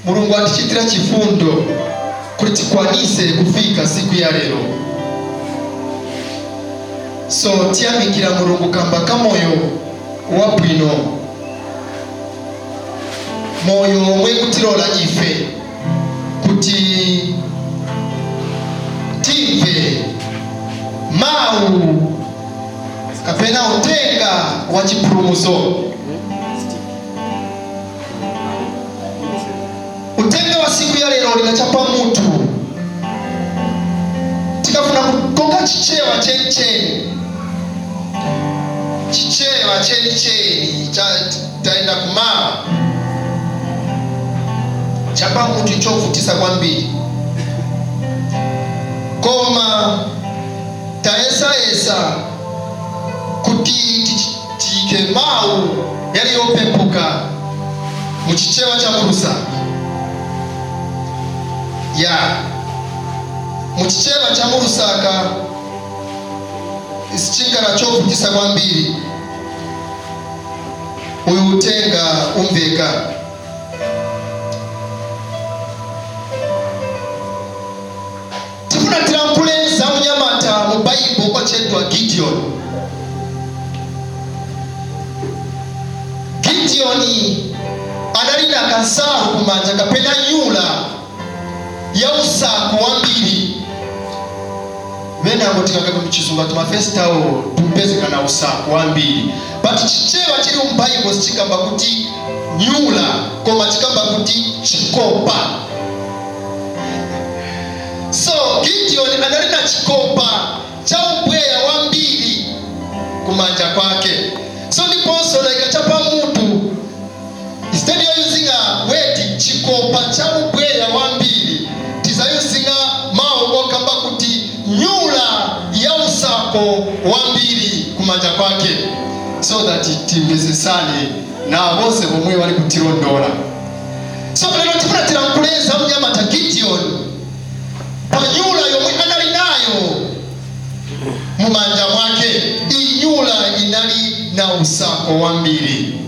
Mulungu atichitira chifundo kuti tikwanise kufika siku ya lero. So tiyamikira Mulungu kamba kamoyo wabwino, moyo omwe kutilola ife kuti timve mawu kapena utenga wa chipulumutso. Utenga wa siku ya lero linachapa mutu. Tikafuna kukonka Chichewa chenicheni, Chichewa chenicheni cha taenda kumawa, chapa mutu chovutisa kwambiri, koma tayesayesa kuti tiyike mawu yali yopepuka mu Chichewa cha mu Lusaka, ya mu Chichewa cha mu Lusaka sichinkala chovutisa kwambiri. Uyu utenga umveka. Tifuna tilankhule za mnyamata mu Baibo ochedwa Gideon. Gideoni anali na kansalu kumanja kapena nyula ya usaku wambiri. Venango tikakamba muchizungu ati mafesitawo tumpezeka na usaku wambiri, but Chichewa chili mu Baibo sichikamba kuti nyula, koma chikamba kuti chikopa. So Gideon anali na chikopa cha ubweya wambiri kumanja kwake. So ndiponso like chapa mutu, instead of using a word chikopa cha ubweya wambiri, tizayusinga mawu okamba kuti nyula ya usako wambiri kumanja kwake, so that timvesesane na bose bomwe bali kutilondola. So lero tifuna tilankhule mnyamata Gideon pa nyula yomwe anali nayo mumanja mwake. Iyi nyula inali na usako wambiri.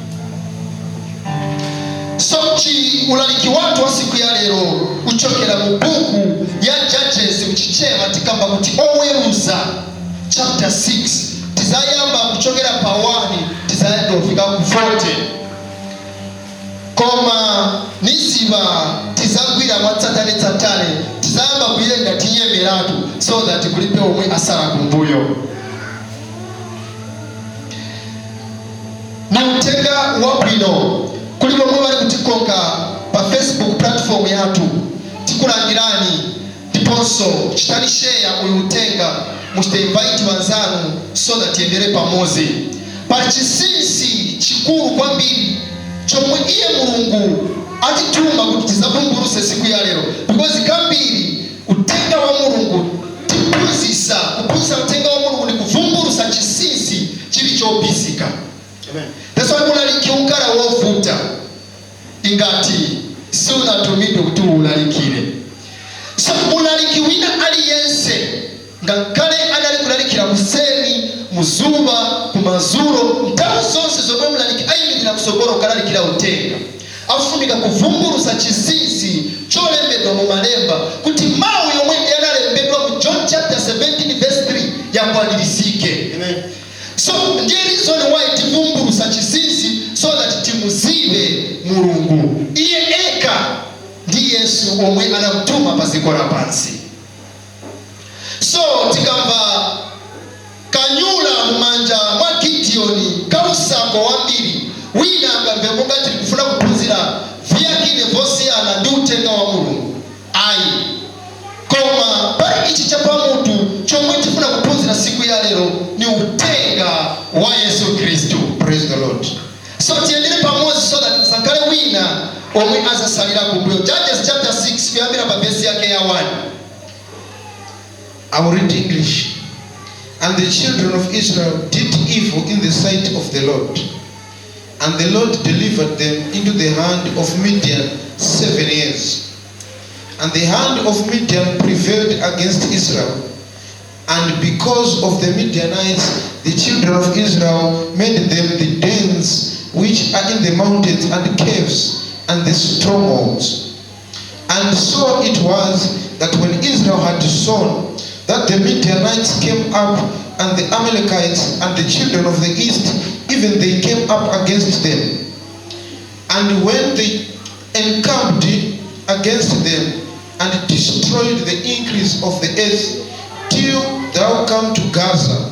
So chi ulaliki watu wa siku ya lero uchokera mu buku ya Judges, muchichewa tikamba kuti Oweruza, chapter 6. Tizayamba kuchokera pa 1, tizayenda kufika ku 40, koma niziba tizagwira mwatsatane-tsatane. Tizayamba kuyenda tinyemeratu so that kulibe omwe asala kumbuyo. Ni utenga wabwino kuli bomwe bali kutikonka pa Facebook platform yathu. Tikulandirani, ndiponso chitani share uyu utenga, muchite invite wanzanu so that tiyendere pamodzi. Pali chinsinsi chikulu kwambiri chomwe iye Mulungu atituma kuti tizavumbuluse siku ya lero, because kambiri utenga wa Mulungu tiphunzisa, kuphunzisa utenga wa Mulungu ni kuvumbulusa chinsinsi chili chobisika. That's why ulaliki unkala wovuta ingati siunatumidwe kuti uwulalikire. So ulaliki wina aliyense, ngakhale anali kulalikira kuseni, muzuba, kumazulo, nthawi zonse zomwe mlaliki ayimirira kusogolo kulalikira utenga, afunika kuvumbulusa chinsinsi cholembedwa mu malemba, kuti mawu yomwe yanalembedwa mu John chapter 17 verse 3 yakwanirisike. So ndiye reason why tivumbulusa chinsinsi, so that timuzive Mulungu iye eka ndi Yesu omwe anamtuma pa dziko lapansi. So tikamva kanyula mumanja mwa Gideoni kausako wambiri, wina angamve monga tili kufuna kuphunzira viyakine vosiyana ndi utenga wa Mulungu. Ayi, koma pali ichi chapamutu chomwe tifuna kuphunzira siku ya lero ni utenga wa Yesu Khristu. Praise the Lord. So tiyendere pamodzi so that pasakhale wina omwe azasalira kumbuyo. Judges chapter 6, kuyambira pa vesi yake ya 1. I will read English. And the children of Israel did evil in the sight of the Lord. And the Lord delivered them into the hand of Midian 7 years. And the hand of Midian prevailed against Israel. And because of the Midianites, the children of Israel made them the dens which are in the mountains and caves and the strongholds. And so it was that when Israel had sown, that the Midianites came up, and the Amalekites and the children of the east, even they came up against them. And when they encamped against them and destroyed the increase of the earth till thou come to Gaza,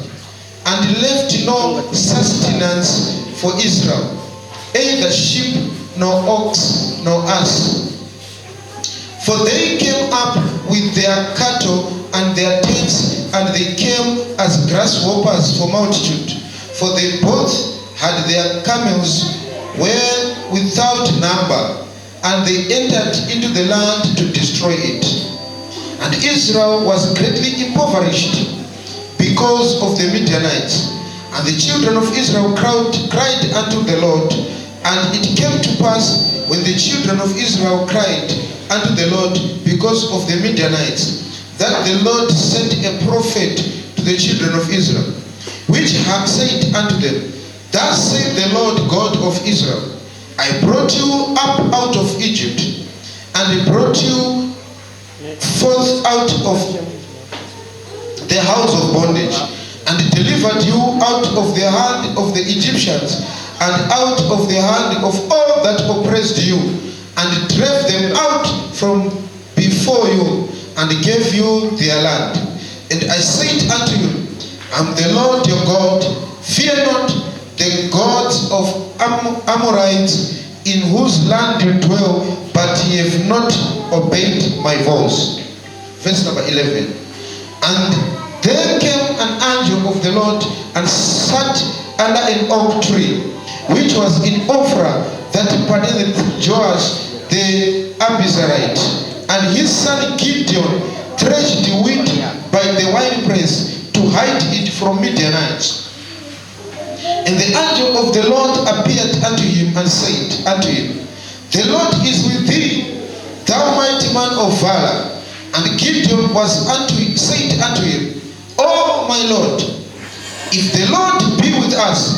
and left no sustenance for Israel, either sheep nor ox nor ass. For they came up with their cattle and their tents, and they came as grasshoppers for multitude. For they both had their camels were without number, and they entered into the land to destroy it. And Israel was greatly impoverished because of the Midianites. And the children of Israel cried unto the Lord. And it came to pass, when the children of Israel cried unto the Lord because of the Midianites, that the Lord sent a prophet to the children of Israel, which had said unto them, "Thus saith the Lord God of Israel, I brought you up out of Egypt, and brought you forth out of the house of bondage, and delivered you out of the hand of the Egyptians, and out of the hand of all that oppressed you, and drave them out from before you, and gave you their land. And I said unto you, I am the Lord your God. Fear not the gods of Amorites, in whose land you dwell, but ye have not obeyed my voice." Verse number 11. And there came an angel of the Lord and sat under an oak tree, which was in Ophrah that pertaineth Joash the Abiezrite. And his son Gideon threshed wheat by the winepress to hide it from Midianites. And the angel of the Lord appeared unto him and said unto him, "The Lord is with thee, thou mighty man of valor." And Gideon said unto him, "O my Lord, if the Lord be with us,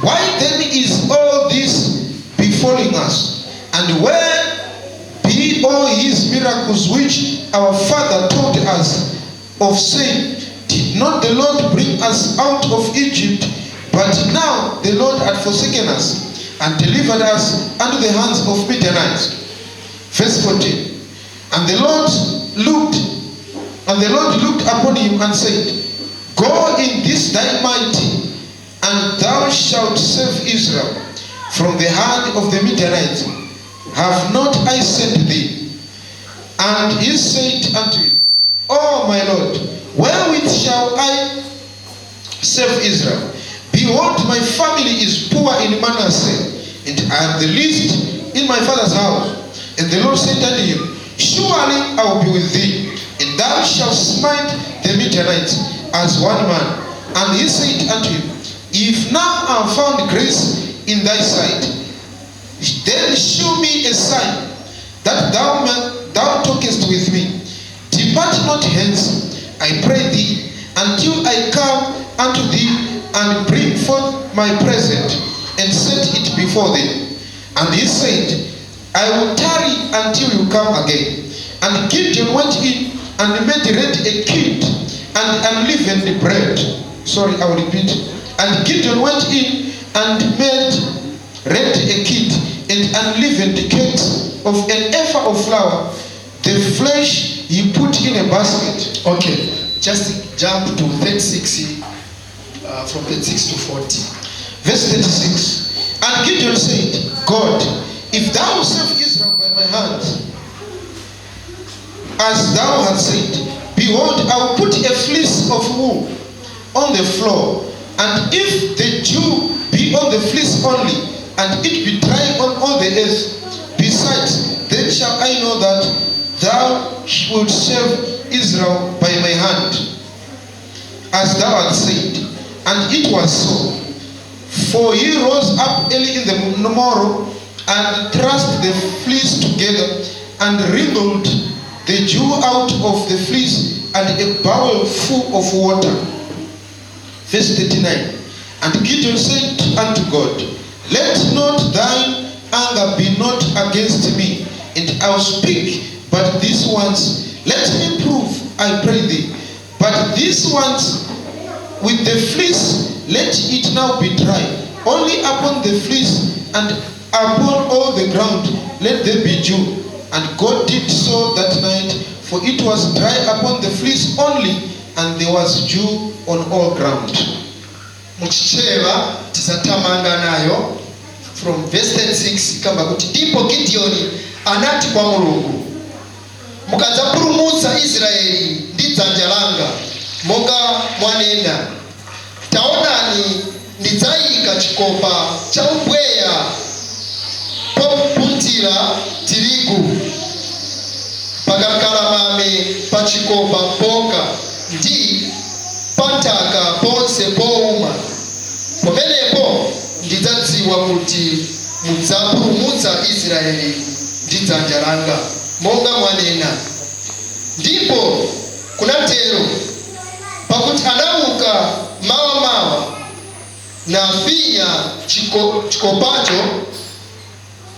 why then is all this befalling us? And where be all his miracles which our father told us of, saying, 'Did not the Lord bring us out of Egypt?' But now the Lord hath forsaken us and delivered us unto the hands of Midianites." Verse 14. And the Lord looked upon him and said, "Go in this thy might, and thou shalt save Israel from the hand of the Midianites. Have not I sent thee?" And he said unto him, "O my Lord, wherewith shall I save Israel? Behold, my family is poor in Manasseh, and I am the least in my father's house." And the Lord said unto him, "Surely I will be with thee, and thou shalt smite the Midianites as one man." And he said unto him, "If now I have found grace in thy sight, then shew me a sign that thou talkest with me. Depart not hence, I pray thee, until I come unto thee and bring forth my present and set it before thee." And he said, "I will tarry until you come again." And Gideon went in and made ready a kid and unleavened bread. Sorry, I will repeat. And Gideon went in and made ready a kid and unleavened cakes of an ephah of flour. The flesh he put in a basket. Okay, just jump to 36, from 36 to 40. Verse 36. And Gideon said, "God, if thou save Israel by my hand, as thou hast said, behold, I will put a fleece of wool on the floor, and if the dew be on the fleece only, and it be dry on all the earth besides, then shall I know that thou wilt save Israel by my hand, as thou hast said." And it was so. For he rose up early in the morrow and thrust the fleece together and wrinkled the dew out of the fleece and a bowl full of water. Verse 39. And Gideon said unto God, "Let not thine anger be not against me, and I will speak But this once, let me prove, I pray thee. But this once with the fleece, let it now be dry. Only upon the fleece and upon all the ground let there be dew. And God did so that night, for it was dry upon the fleece only, and there was dew on all ground. Muchichewa tisathamanga nayo. From verse 36 kamba kuti, "Ndipo Gideoni anati kwa Mulungu, mukadzapulumutsa Israeli ndi dzanja langa monga mwanena, taonani, ndidzayika chikopa cha ubweya popunthira tirigu. Pakakhala mame pa chikopa poka ndi pa nthaka ponse powuma, pamenepo ndidzadziwa kuti mudzapulumutsa Israeli ndi dzanja langa monga mwanena." Ndipo kunatero, pakuti anauka mawamawa nafinya chikopacho,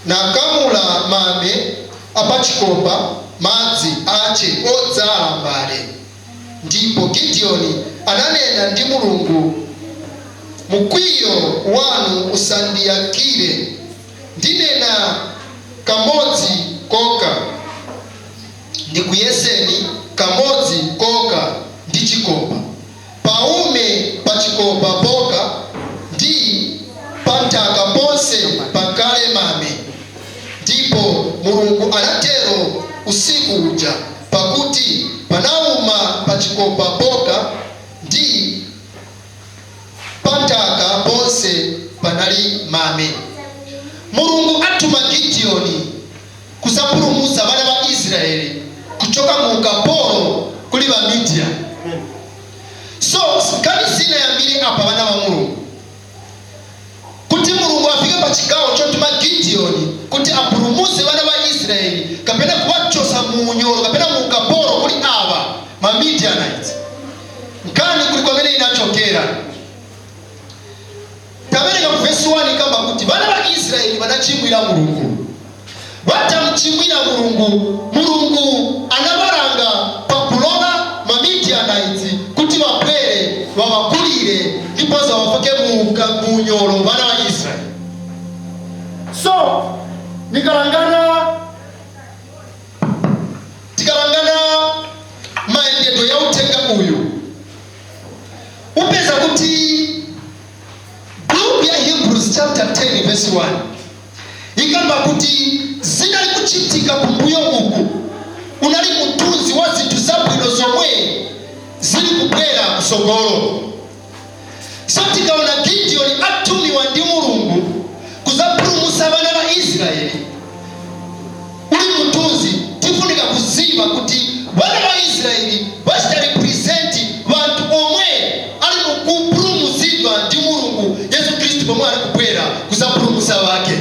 nakamula mame apachikopa, madzi ache odzala mbale. Ndipo Gideoni ananena ndi Mulungu, "Mkwiyo wanu usandiyakire. Ndinena kamodzi koka, ndikuyeseni kamodzi koka ndi chikopa. Paume pa chikopa poka ndi pa nthaka ponse pakhale mame." Ndipo Mulungu anatero usiku uja, pakuti panauma pa chikopa poka ndi pa nthaka ponse panali mame. Mulungu atuma Gideoni kusapulumutsa vana va Israeli kuchoka mu ukapolo kuli va Midian. So nkhani zina yambiri apa, vana va Mulungu, kuti Mulungu afike pa chigawo chotuma Gideoni kuti apulumutse vana va Israeli kapena kuwachosa mu unyolo kapena mu ukapolo kuli ava ma Midianites, nkhani kuli kwamene inachokera. Taverenga mu vesi 1, kamba kuti vana va Israeli vanachimwira Mulungu. Vatamuchimwira Mulungu, Mulungu anavalanga pakulola ma Midianites kuti vabwere vavakulire ndiponso vafake mu unyolo vana va Israeli. So nikalangana, tikalangana mayendedwe ya uthenga uyu, upeza kuti book ya Hebrews chapter 10 verse 1 ikamba kuti zinali kuchitika kumbuyo uku unali mthunzi wa zinthu zabwino zomwe zili kubwera kusogolo. So tikaona Gideoni atumiwa ndi Mulungu kuzapulumutsa vana va Israeli uli mthunzi, tifunika kuziva kuti vana va Israeli vachita represent vanthu omwe ali mukupulumutsidwa ndi Mulungu Yesu Khristu pomwe ali kubwera kuzapulumutsa vake.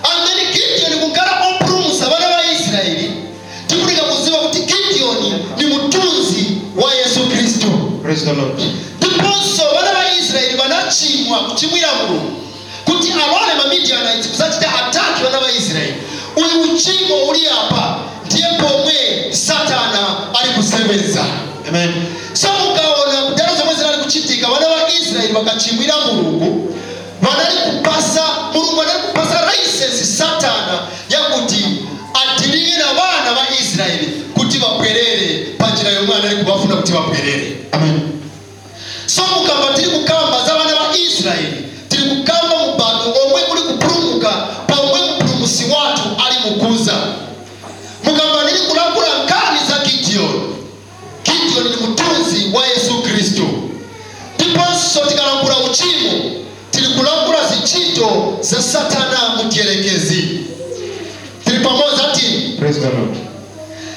And then Gideon kukhala opulumutsa vana va Israeli, tifunika kuziva kuti Gideoni ni mthunzi wa Yesu Khristu. Praise the Lord. Ndiponso vana va Israeli vanachimwa, kuchimwira Mulungu kuti alole ma Midianites kusachita attack vana va Israeli. Uyu uchimo uli apa ndiye pomwe Satana ali kusebenza. Amen. So mukaona kudala zomwe zinali kuchitika, vana va Israeli vakachimwira Mulungu, vanali kupasa Mulungu, anali kupasa license Satana yakuti adealinge na vana va Israeli kuti vabwerere pa njira yomwe anali kuvafuna kuti vabwerere. Amen. So mukamba tili kukamba za vana va Israeli, tili kukamba mubado omwe uli kupulumuka pomwe mpulumusi wathu ali mukuza. Mukamba ndili kulakula nkhani za Gideon, Gideon ni mthunzi wa Yesu Khristu. Ndiponso tikalangula uchimo, tili kulangula zintchito za Satana mudierekezi. Tili pamodzi ati? Praise the Lord.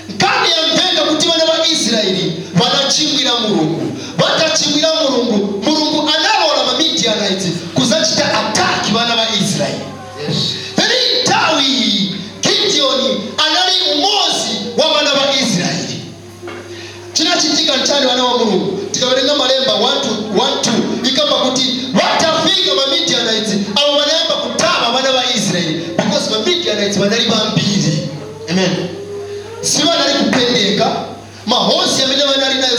Nkhani yamvenga kuti vana va Israeli vanachimwira Mulungu. Vatachimwira Mulungu, Mulungu analola ma Midianites kuzachita attack vana va Israeli. Then nthawi iyi Gideoni anali mmodzi wa vana va Israeli. Chinachitika nchani, vana wa Mulungu? Tikawerenga malemba 1 2, ikamba kuti watafika ma Midianites avo vanayamba kutama vana va Israeli because ma Midianites vanali vambiri. Amen. Sivanali kupendeka. Mahosi amene vanali nayo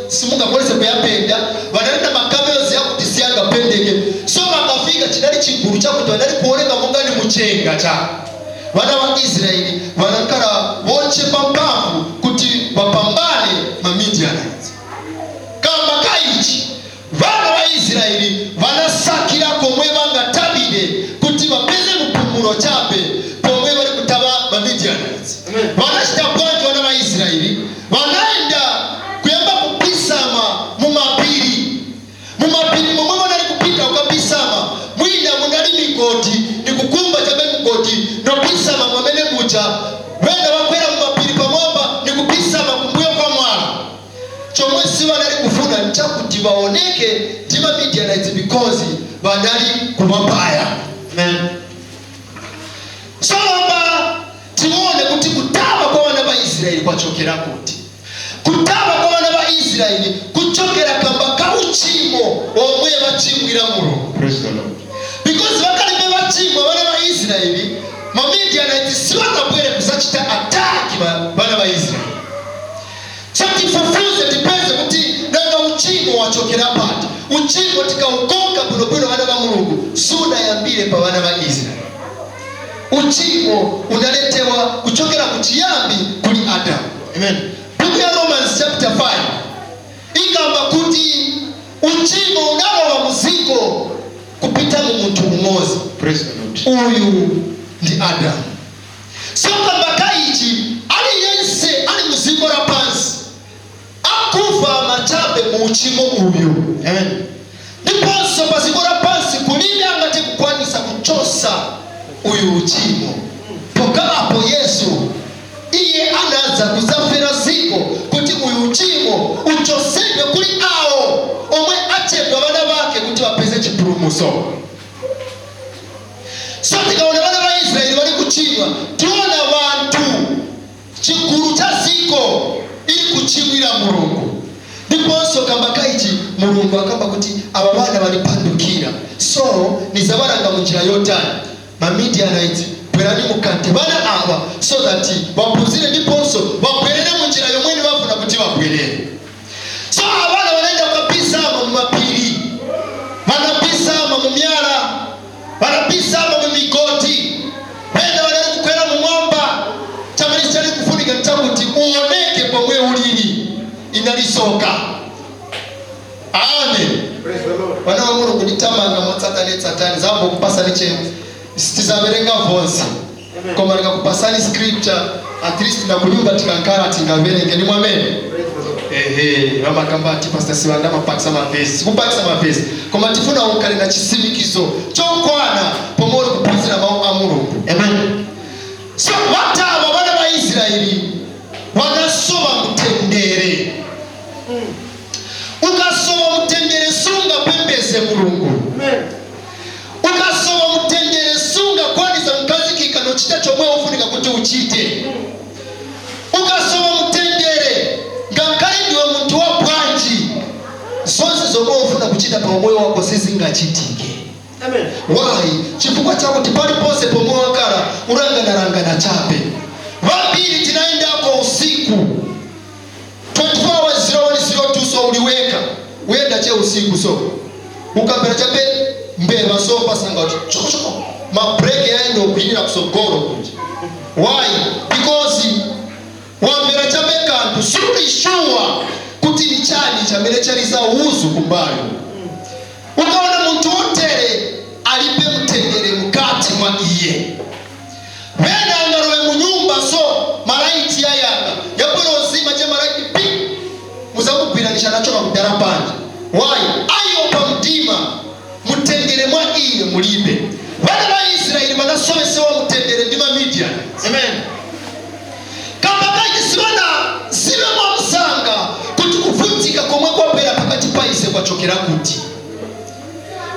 simungakwanise kuyapenda. Vanali na makamels yakuti siyangapendeke. So vakafika, chinali chigulu chakuti vanali kuoneka monga ni muchenga. Cha vana va Israeli vanakhala vochepa mphamvu kuti vapambane Mamidianites. Kamba kaichi, vana va Israeli vanasakira komwe vangatavire kuti vapeze mpumulo chape pomwe vari kutava Mamidianites. Vanachita bwanji vana va Israeli? Vanaenda kuyamba kupisama mumapiri. Mumapiri momwe vanali kupita kukapisama, mwina munali migodi, ni kukumba chabe mugodi nopisama mwamene muja. Wenda vakwera mumapiri pamwamba ni kupisama kumbuyo kwa mwala. Chomwe si vanali kufuna nchakuti vaoneke ndi Mamidianites, because vanali kumapaya. Amen. Solomba tione kuti kutava kwa vana va Israeli kwachokera kuti. Kutava kwa vana va Israeli kuchokera kamba ka uchimo omwe vachimwira Mulungu. Praise the Lord. Because vakalibe vachimwa vana va Israeli, Mamidianites sivangabwere kusachita attack vana va Israeli. So tifufuze, tipeze kuti nanga uchimo wachokera pati. Uchimo tikaukonka bwinobwino, vana va Mulungu, sunayambire pa vana va Israeli. Uchimo unaletewa kuchokera kuchiyambi kuli Adamu. Amen. Buku ya Romans chapter 5 ikamba kuti uchimo unalowa muziko kupita mu munthu umodzi. Praise the Lord. Uyu ndi Adamu. So kamba kaichi, aliyense ali muziko la pansi akufa machabe mu uchimo uyu. Amen. Ndiponso pa ziko la pansi kulibe angati kukwanisa kuchosa uyu uchimo pokapo Yesu. Iye anadza kuzafera ziko kuti uyu uchimo uchosedwe kuli awo omwe achedwa vana vake kuti vapeze chipulumuso. So tikaona vana va Israeli vali kuchimwa, tiona vanthu chigulu cha ziko ili kuchimwira Mulungu. Ndiponso kamba kaichi, Mulungu akamba kuti ava vana valipandukira, so nizavalanga munjira yotani? Mamidianites, bwerani mukante vana ava so that vaphunzire ndiponso vabwerere munjira yomweni vafuna kuti vabwerere. So avana vanaenda kukapisama mumapiri, vanapisama mumyala, vanapisama mumigoti, vena vanali kukwera mumwamba. Chamene chali kufunika nchakuti uoneke pomwe ulili inalisoka. Amen. Praise the Lord. Vana va Mulungu, nditamanga motsatane tsatane zambo kupasani che sitizaverenga vonse, koma ndikakupasani scripture, at least nakunyumba tikankhala tingaverenge ndi mwamene. Praise the Lord. Ehe, vamakamba ati Pastor Siwanda mapakisa mavhesi. Sikupakisa mavhesi, koma tifuna ukhale na chisimikizo chokwana pomwe uli kuphunzira mawu a Mulungu. Amen. So vatava vana va Israeli vanasova mtendere. Ukasova mtendere, sungapembeze Mulungu. Amen. Ukasova mtendere, sungakwanisa kukhazikika nochita chomwe ufunika kuti uchite. Ukasova mtendere, ngakhale ndiwe munthu wa bwanji, zonse zomwe ufuna kuchita pa umoyo wako sizingachitike. Amen. Why? Chifukwa chakuti paliponse pomwe wakala uranganarangana chape. Vambiri tinaendako usiku 24 hours 0102, so uliweka uyenda che usiku, so ukapera chape mbeva, so pasanga kuti chokochoko mabreki yaenda kuinira kusogolo kuti. Why? Because wamvera chape kanthu, suli sure kuti ni chani chamene chaliza uzu kumbayo. Ukaona munthu wotere, alibe mtendere mukati mwa iye. Vena angalowe munyumba, so malaiti ayaka yabwera ozima che malaiti pi muzamugwiranisha nachoka kudala panja. Why? Ayopa mdima. Mtendere mwa iye mulibe. Vana va Israeli vanasovesewa mtendere ndi Mamidian. Amen. Kamba kachi sivana zive mwa msanga kuti kuvutika komwe kwabwera pakati pa ise kwachokera kuti.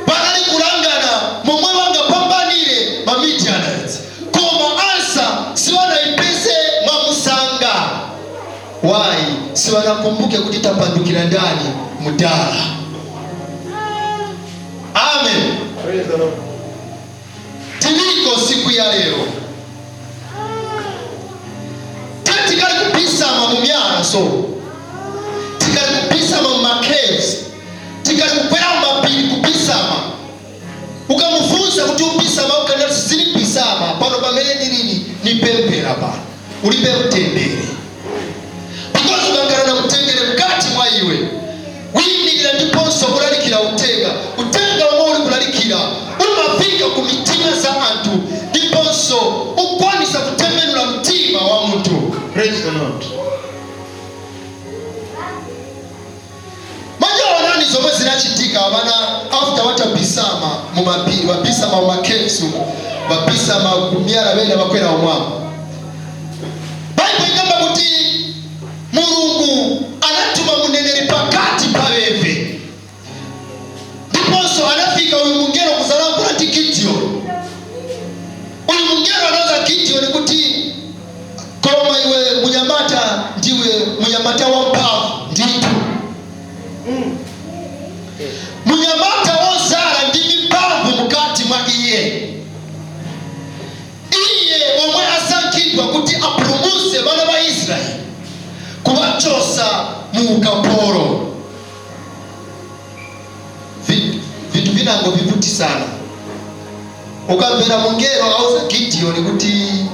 Panali kulangana momwe vangapambanire Mamidianites, koma answer sivanayipeze mwa msanga. Why? Sivanakumbuke kuti tapandukira ndani mudala. Amen. Praise the Lord. Tiliko siku ya lero. so, tikali kubisama mu macaves, tikali kukwera mumapiri kubisama, ukamufunsa kuti ubisama, ukanati silibisama pano, pamene ndilili nipemphera pano, ulibe mtendere, because ukangana na mtendere mkati mwa iwe, kuyimirira ndiponso kulalikira utenga, utenga omwe uli kulalikira umafika ku mitima za anthu ndiponso ukwanisa kutembenula mtima wa munthu. Praise the Lord. Manje onani zomwe zinachitika vana after watabisama mumapiri, wabisama mumacaves umo, wabisama kumyala, bena bakwera omwamo. Baibo ikamba kuti Mulungu anatuma muneneri pakati pa beve, ndiponso anafika uyu mungelo kuzalankhula ndi Gideon. Uyu mungelo anauza Gideon kuti, koma iwe munyamata, ndiwe munyamata wamphamvu ndithu, munyamata wozala ndi mimphamvu mukati mwa iye, iye omwe asankhidwa kuti apulumuse vana va Israeli kuvachosa mu ukapolo. Vintu vinango vivutisana. Ukamvera mungelo auza Gideon kuti,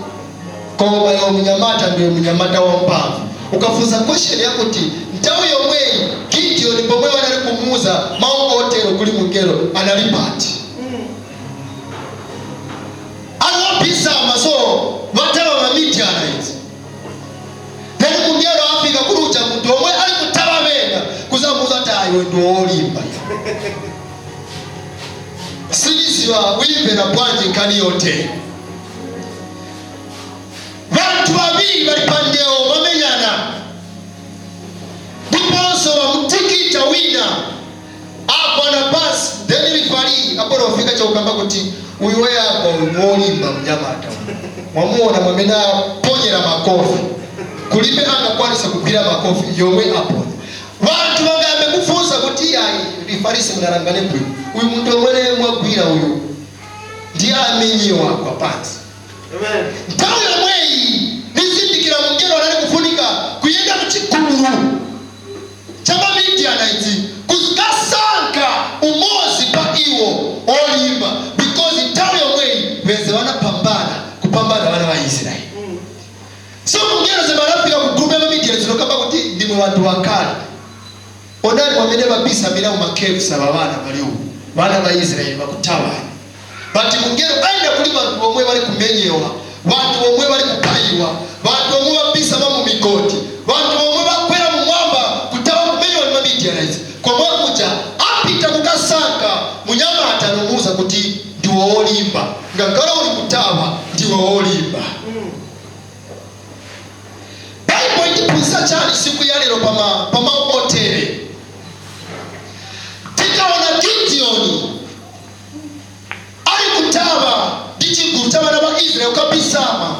koma iwe munyamata, ndiwe munyamata wamphamvu, ukafunsa question yakuti nthawi yomweyi Gideon pomwe anali kumuuza mawu otero kuli mungelo anali pati? Aliwabisama, so vatava Mamidiana idzi. Then mungelo afika kuli uja munthu omwe ali kutava vena kuzamuuza kuti ayiwe ndi wolimba. Siliziwa uyimvera bwanji nkhani yotere. Vanthu vaviri vali pandewo, vamenyana ndiponso vamutikita, wina agwana pansi. Then referee aporofika chakukamba kuti uyu weyagwa uyu wolimba, mnyamata uyu. Mwamuona mwamene aponyera makofi, kulibe angakwanisa kugwira makofi yomwe aponya. Vanthu vangayambe kufunsa kuti ayi, referee, simunalangane bwino, uyu munthu omwene mwagwira uyu ndiye amenyiwa agwa pansi. Amen. Nthawi yomweyi nizindikira mungelo anali kufunika kuyenda muchigulu cha Mamidiana idzi kukasankha umozi pa iwo olimba, because nthawi yomweyi venze vanapambana kupambana vana va Israeli. So mungelo zemanafika ku group ya Mamidiana, zinokamba kuti ndimwe vanthu wakale, onani mwamene vabisamira mu macaves ava, vana valiwo vana va Israeli vakutawani. But mungelo aenda kuli vanthu bomwe bali kumenyewa, vanthu bomwe bali kupayiwa, vanthu bomwe babisama mu migodi, vanthu bomwe bakwera mu mwamba kutawa kumenyewa ni Mamidianites. Komwe kuja apita kukasankha munyamata, nomuuza kuti ndiwe wolimba, ngakhale uli kutawa ndiwe wolimba. Baibo itiphunzitsa chani siku ya lero pamawu otere? Tikaona Gideoni ali kutava ndi chigulu cha vana va Israeli kukabisama,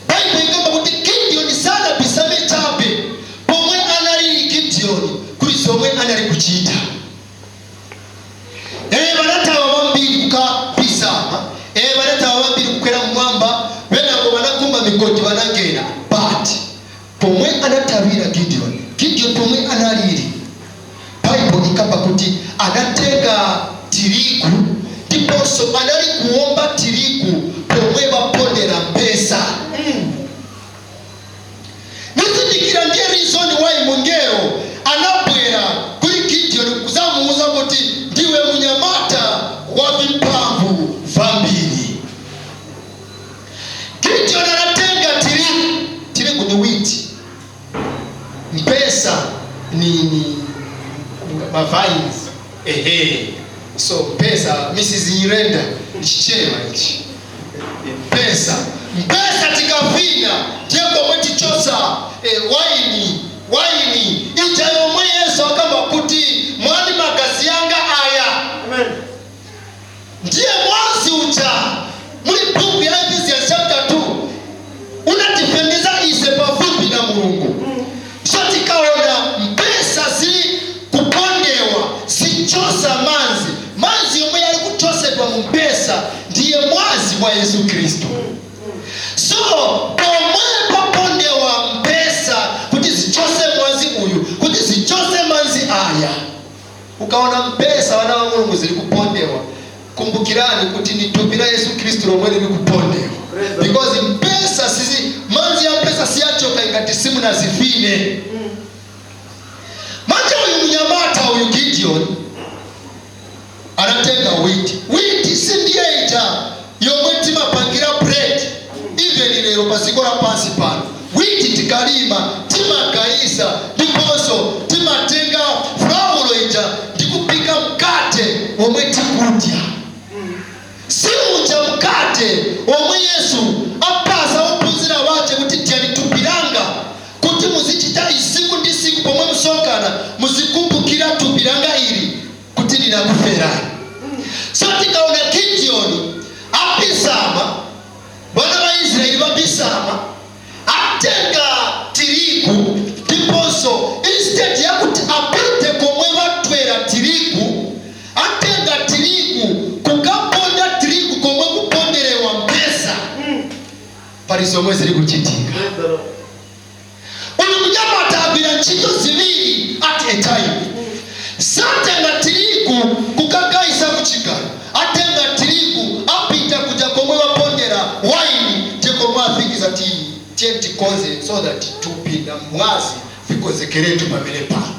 Baibo ikamba kuti Gideoni sanabisame chabe. Pomwe analili Gideoni kuli zomwe anali kuchita. Vanatava vambiri kukabisama, vanatava vambiri kukwera mmwamba, venako vanakumba migodi vanangena. But pomwe anatawira Gideon, Gideon pomwe analili, Baibo ikamba kuti anatenga tirigu ndiponso anali kuwomba tirigu pomwe vapondera mpesa. Nizindikira ndiye reason why mungelo anabwera kuli Gideon kuzamuuza kuti ndiwe munyamata wa vimphamvu vambiri. Gideon anatenga tirigu. Tirigu ni wheat, mpesa ni mavines. Ehe, so mpesa, Mrs Nyirenda, ndichichewa ichi mpesa. Mpesa tikafina ndiye komwe tichosa waini, waini ija yomwe Yesu akamba kuti mwani magazi yanga aya. Amen. Ndiye mwazi uja muli buku ya Ephesians chapter 2 unatifendeza ise pafupi na Mulungu. So tikaona mpesa zili kupondewa, zichosa manzi, manzi yomwe yali kuchosedwa mu mpesa ndiye mwazi wa Yesu Kristu. So pomwe papondewa mpesa kuti zichose Mukaona mpesa, vana va Mulungu, zili kupondewa, kumbukirani kuti ni thupi la Yesu Khristu lomwe lili kupondewa, because mpesa sizi manzi ya mpesa siyachoka ingati simunazifine. Manje uyu mnyamata uyu Gideon anatenga wheat. Wheat si ndiye ija yomwe timapangira bread. Even lero paziko la pansi pano, wheat tikalima, timagayisa, ndiponso timatenga flour ija ndikupika mkate womwe tikudya. Si uja mkate omwe Yesu apasa ophunzira wace kuti, "Dyani thupi langa," kuti muzichita isiku ndi siku pomwe musonkhana, muzikumbukira thupi langa ili kuti linakuferani. So tikaona Gideoni apisama, vana va Israeli vapisama, atenga tirigu, ndiponso instead yakuti apite komwe vatwera tirigu, atenga tirigu kukaponda tirigu komwe kuponderewa mpesa. Pali zomwe zili kuchitika. Uyu munyamata agwira ntchito ziwiri at a time. Satenga tirigu kukagayisa kuchigaro, atenga tirigu apita kuja komwe vapondera waini, ndiye komwe afikiza ti tiye tikonze so that thupi na mwazi vikozekeretu pamene pano.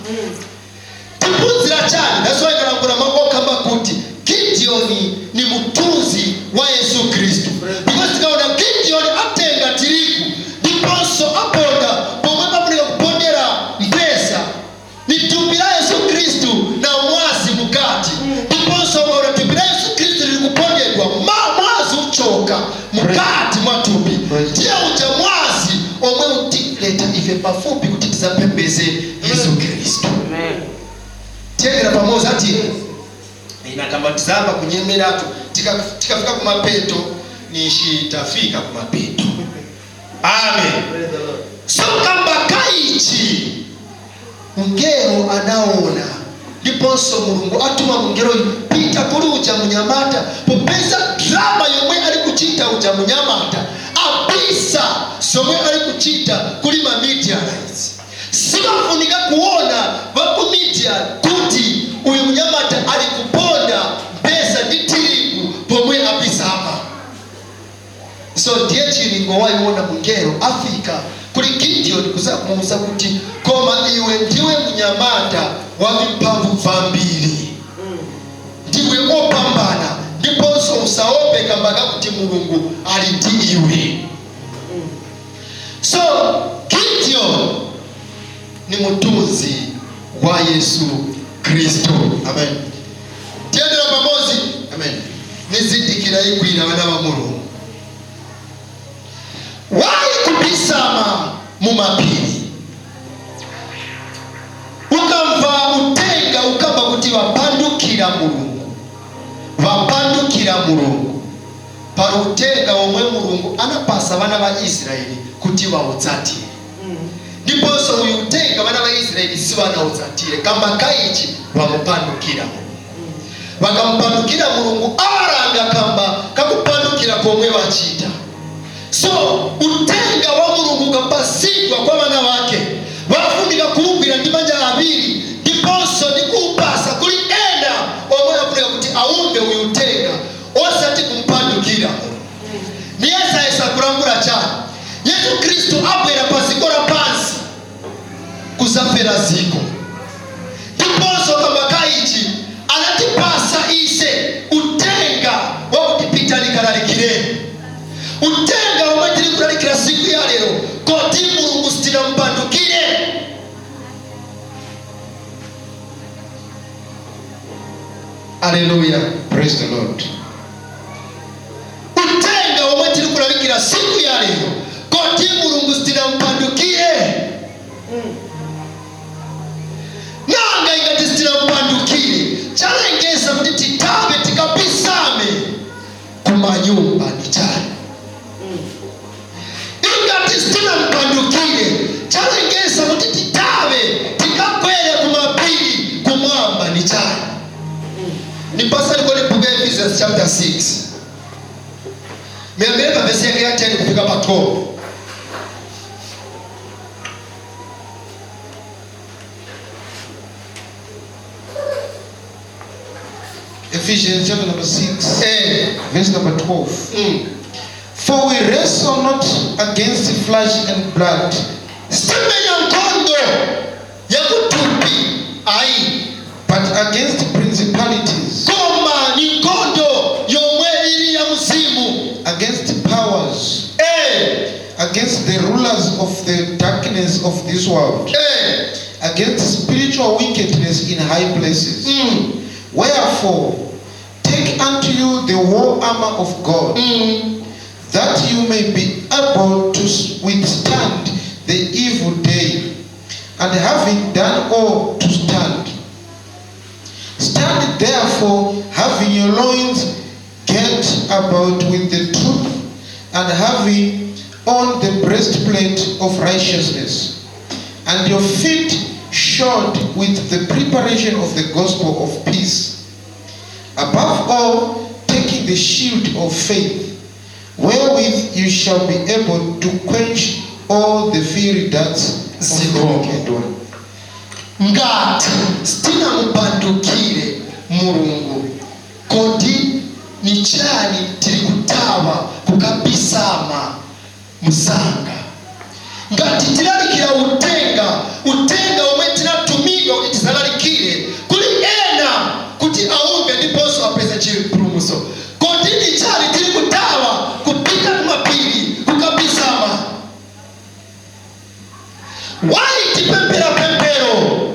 Tiphunzira chani? That's why kalangula makokamba kuti Gideoni ni mthunzi wa Yesu Khristu, because tikaona Gideoni atenga tirigu ndiponso aponda pomwe pafunika kupondera mpesa, ni thupi la Yesu Khristu na mwazi mukati. Ndiponso ukaona thupi la Yesu Khristu lili kupondedwa, mwazi uchoka mukati mwa thupi, ndiye uja mwazi omwe utileta ife pafupi kuti tizapembeze Yesu Khristu. Tiyendera pamodzi ati inakamba tizamba kunyemeratu, tikafika kumapeto, nishitafika kumapeto. Amen. So kamba kaichi, mngelo anaona, ndiponso Mulungu atuma mngelo, "Pita kuli uja munyamata," popeza drama yomwe ali kuchita uja munyamata, abisa zomwe ali kuchita kuli ma Midianites. Sibafunika kuona vaku Midian kuti uyu munyamata ali kuponda mpesa ndi tirigu pomwe abisama. So ndiye chilingo wayiona mungelo afika kuli Gideon kumuwuza kuti, "Koma iwe ndiwe munyamata wa vimphamvu vambiri, ndiwe opambana, ndiponso usaope kamba kakuti Mulungu ali ndi iwe." So Gideon ni mutunzi wa Yesu Kristo. Amen. Tiyendera pamodzi? Amen. Nizindikira igwira, vana va Mulungu. Wayi kubisama mumapiri? Ukamva utenga ukamba kuti vapandukira Mulungu, vapandukira Mulungu, pali utenga omwe Mulungu anapasa vana va Israeli kuti vautsatire, ndiponso uyu utenga vana va Israeli sivanautsatire. Kamba kaichi, vamupandukira Mulungu. Vakamupandukira Mulungu, awaranga kamba kakupandukira komwe vachita. So utenga wa Mulungu ukapasidwa kwa vana vake, vafunika kuwugwira ndi manja awiri, ndiponso ndi kuupasa kuli ena omwe afunika kuti aumve uyu utenga, osati kumpandukira Mulungu. Niyesayesa kulangula chani? Yesu Khristu abwera pa ziko la pansi kuzafera ziko, ndiponso kamba kaichi anatipasa ise utenga wakuti, "Pitani kalalikireni." Utenga omwe tili kulalikira siku ya lero, koti Mulungu sitinampandukire? Aleluya. Praise the Lord. Utenga omwe tili kulalikira siku ya lero, koti Mulungu sitinampandukire? Nanga ingati sitinampandukire, chalengeza kuti titabe tikabisame kumanyumba ni chani? Ingati sitinampandukire, chalengeza kuti titabe tikakwere kumapiri kumwamba ni chani? Nipasa likole book ya Ephesians chapter 6, miyambire pa vesi yake ya 10 kufika pa 12. Ephesians chapter number 6, verse number 12. For we wrestle not against flesh and blood, Sitimenya nkhondo yakuthupi ayi, but against principalities, koma ni nkhondo yomwe ili ya mzimu, against powers, against the rulers of the darkness of this world, against spiritual wickedness in high places. Wherefore, take unto you the whole armor of God, that you may be able to withstand the evil day, and having done all, to stand. Stand therefore, having your loins girt about with the truth, and having on the breastplate of righteousness, and your feet shod with the preparation of the gospel of peace. Above all, taking the shield of faith, wherewith you shall be able to quench all the fiery darts of the wicked one. Ngati sitinamupandukire Mulungu, kodi ni chani tili kutawa kukabisama musanga? Ngati tilalikira utenga, utenga omwe tinatumidwa kuti tisalalikire kuli ena kuti aumve ndiponso apeze chipulumutso, kodi ni chani tili kutawa kupita kumapiri kukabisama? Why tipempera pempero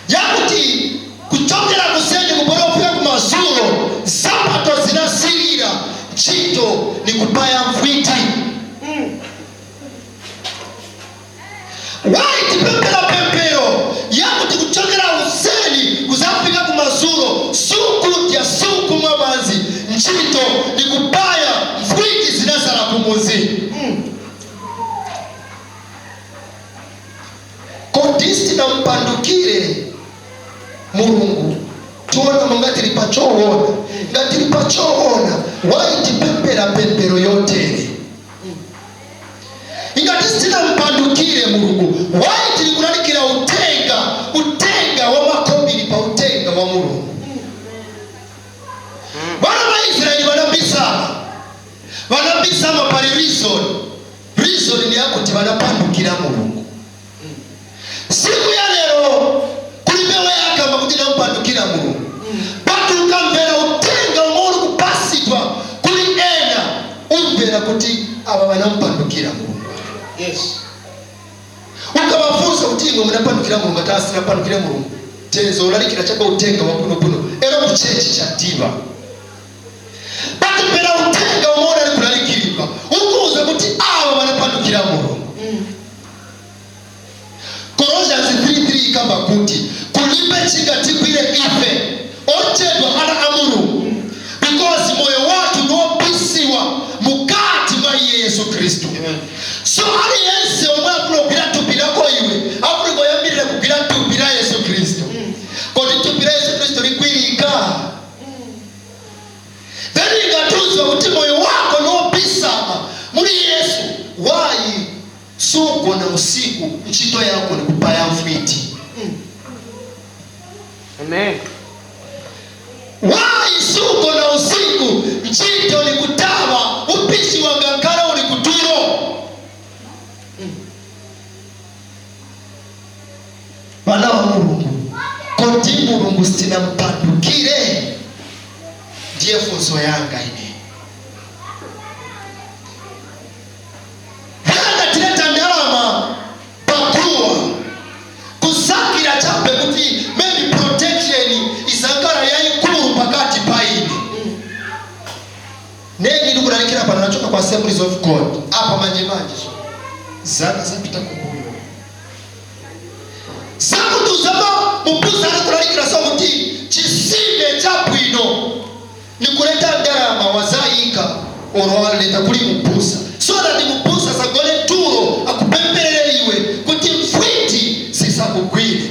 yakuti kuchokera kuseni kupolofika kumazulo zapato zinasirira, ntchito ni kupaya mfwiti? Why tipempera pempero yakuti kuchokera useni kuzafika kumazulo sukudya, sukumwa manzi, ntchito ni kupaya mfwiti zinasala kumuzi? Kodi sitinampandukire Mulungu? Tiona monga tili pachoona. Ngati tili pachoona, why tipempera pempero yotere? Ingati sitinampandukire Mulungu, why tili kulalikira utenga, utenga wa makobiri pa utenga wa Mulungu? Vana va Israeli vanabisama, vanabisama pali reason. Reason ni yakuti vanapandukira Mulungu. Siku ya lero kulibe weyakamba kuti nampandukira Mulungu, but ukamvera utenga umwe uli kupasidwa kuli ena, umvera kuti ava vanampandukira Mulungu. Ukavafunsa kuti imwe munapandukira Mulungu, ati asinapandukire Mulungu, tezo ulalikira chabe utenga wabunobuno ero kuchechi chadiva, but mvera utenga umwe unali kulalikiridwa, ukuuza kuti ava vanapandukira Mulungu. Colossians 3:3 ikamba kuti kulibe chingatigwire ife ochedwa ana a Mulungu, because moyo wathu ndiwobisiwa mukati mwa iye Yesu Khristu. So aliyense omwe afuna kugwira thupi lako iwe, afuna kuyambirira kugwira thupi la Yesu Khristu. Kodi thupi la Yesu Khristu likwirika? Then ingatuzwa kuti moyo wako ndiwobisama muli Yesu, why sugona usiku, ntchito yako ni kupaya mfwiti? Amen. Why sugona usiku, ntchito ni kutawa upishi wa ngankala uli kutulo? Vana wa Mulungu, kodi Mulungu sitinampandukire? Ndiye funso yanga ine. Vana tileta ndalama pakuwa kusakira chabe kuti maybe protection isangala yayikulu pakati pa ine. Neni ndikulalikira pano nachoka kwa Assemblies of God apa manje manje, so zaka zapita kumbuyo zakutuzama mubusa ali kulalikira so kuti chisime chabwino ni kuleta ndalama wazayika olwaleta kuli mubusa, so that mubusa sagone tulo akupemperere iwe kuti mfwiti zisakugwire.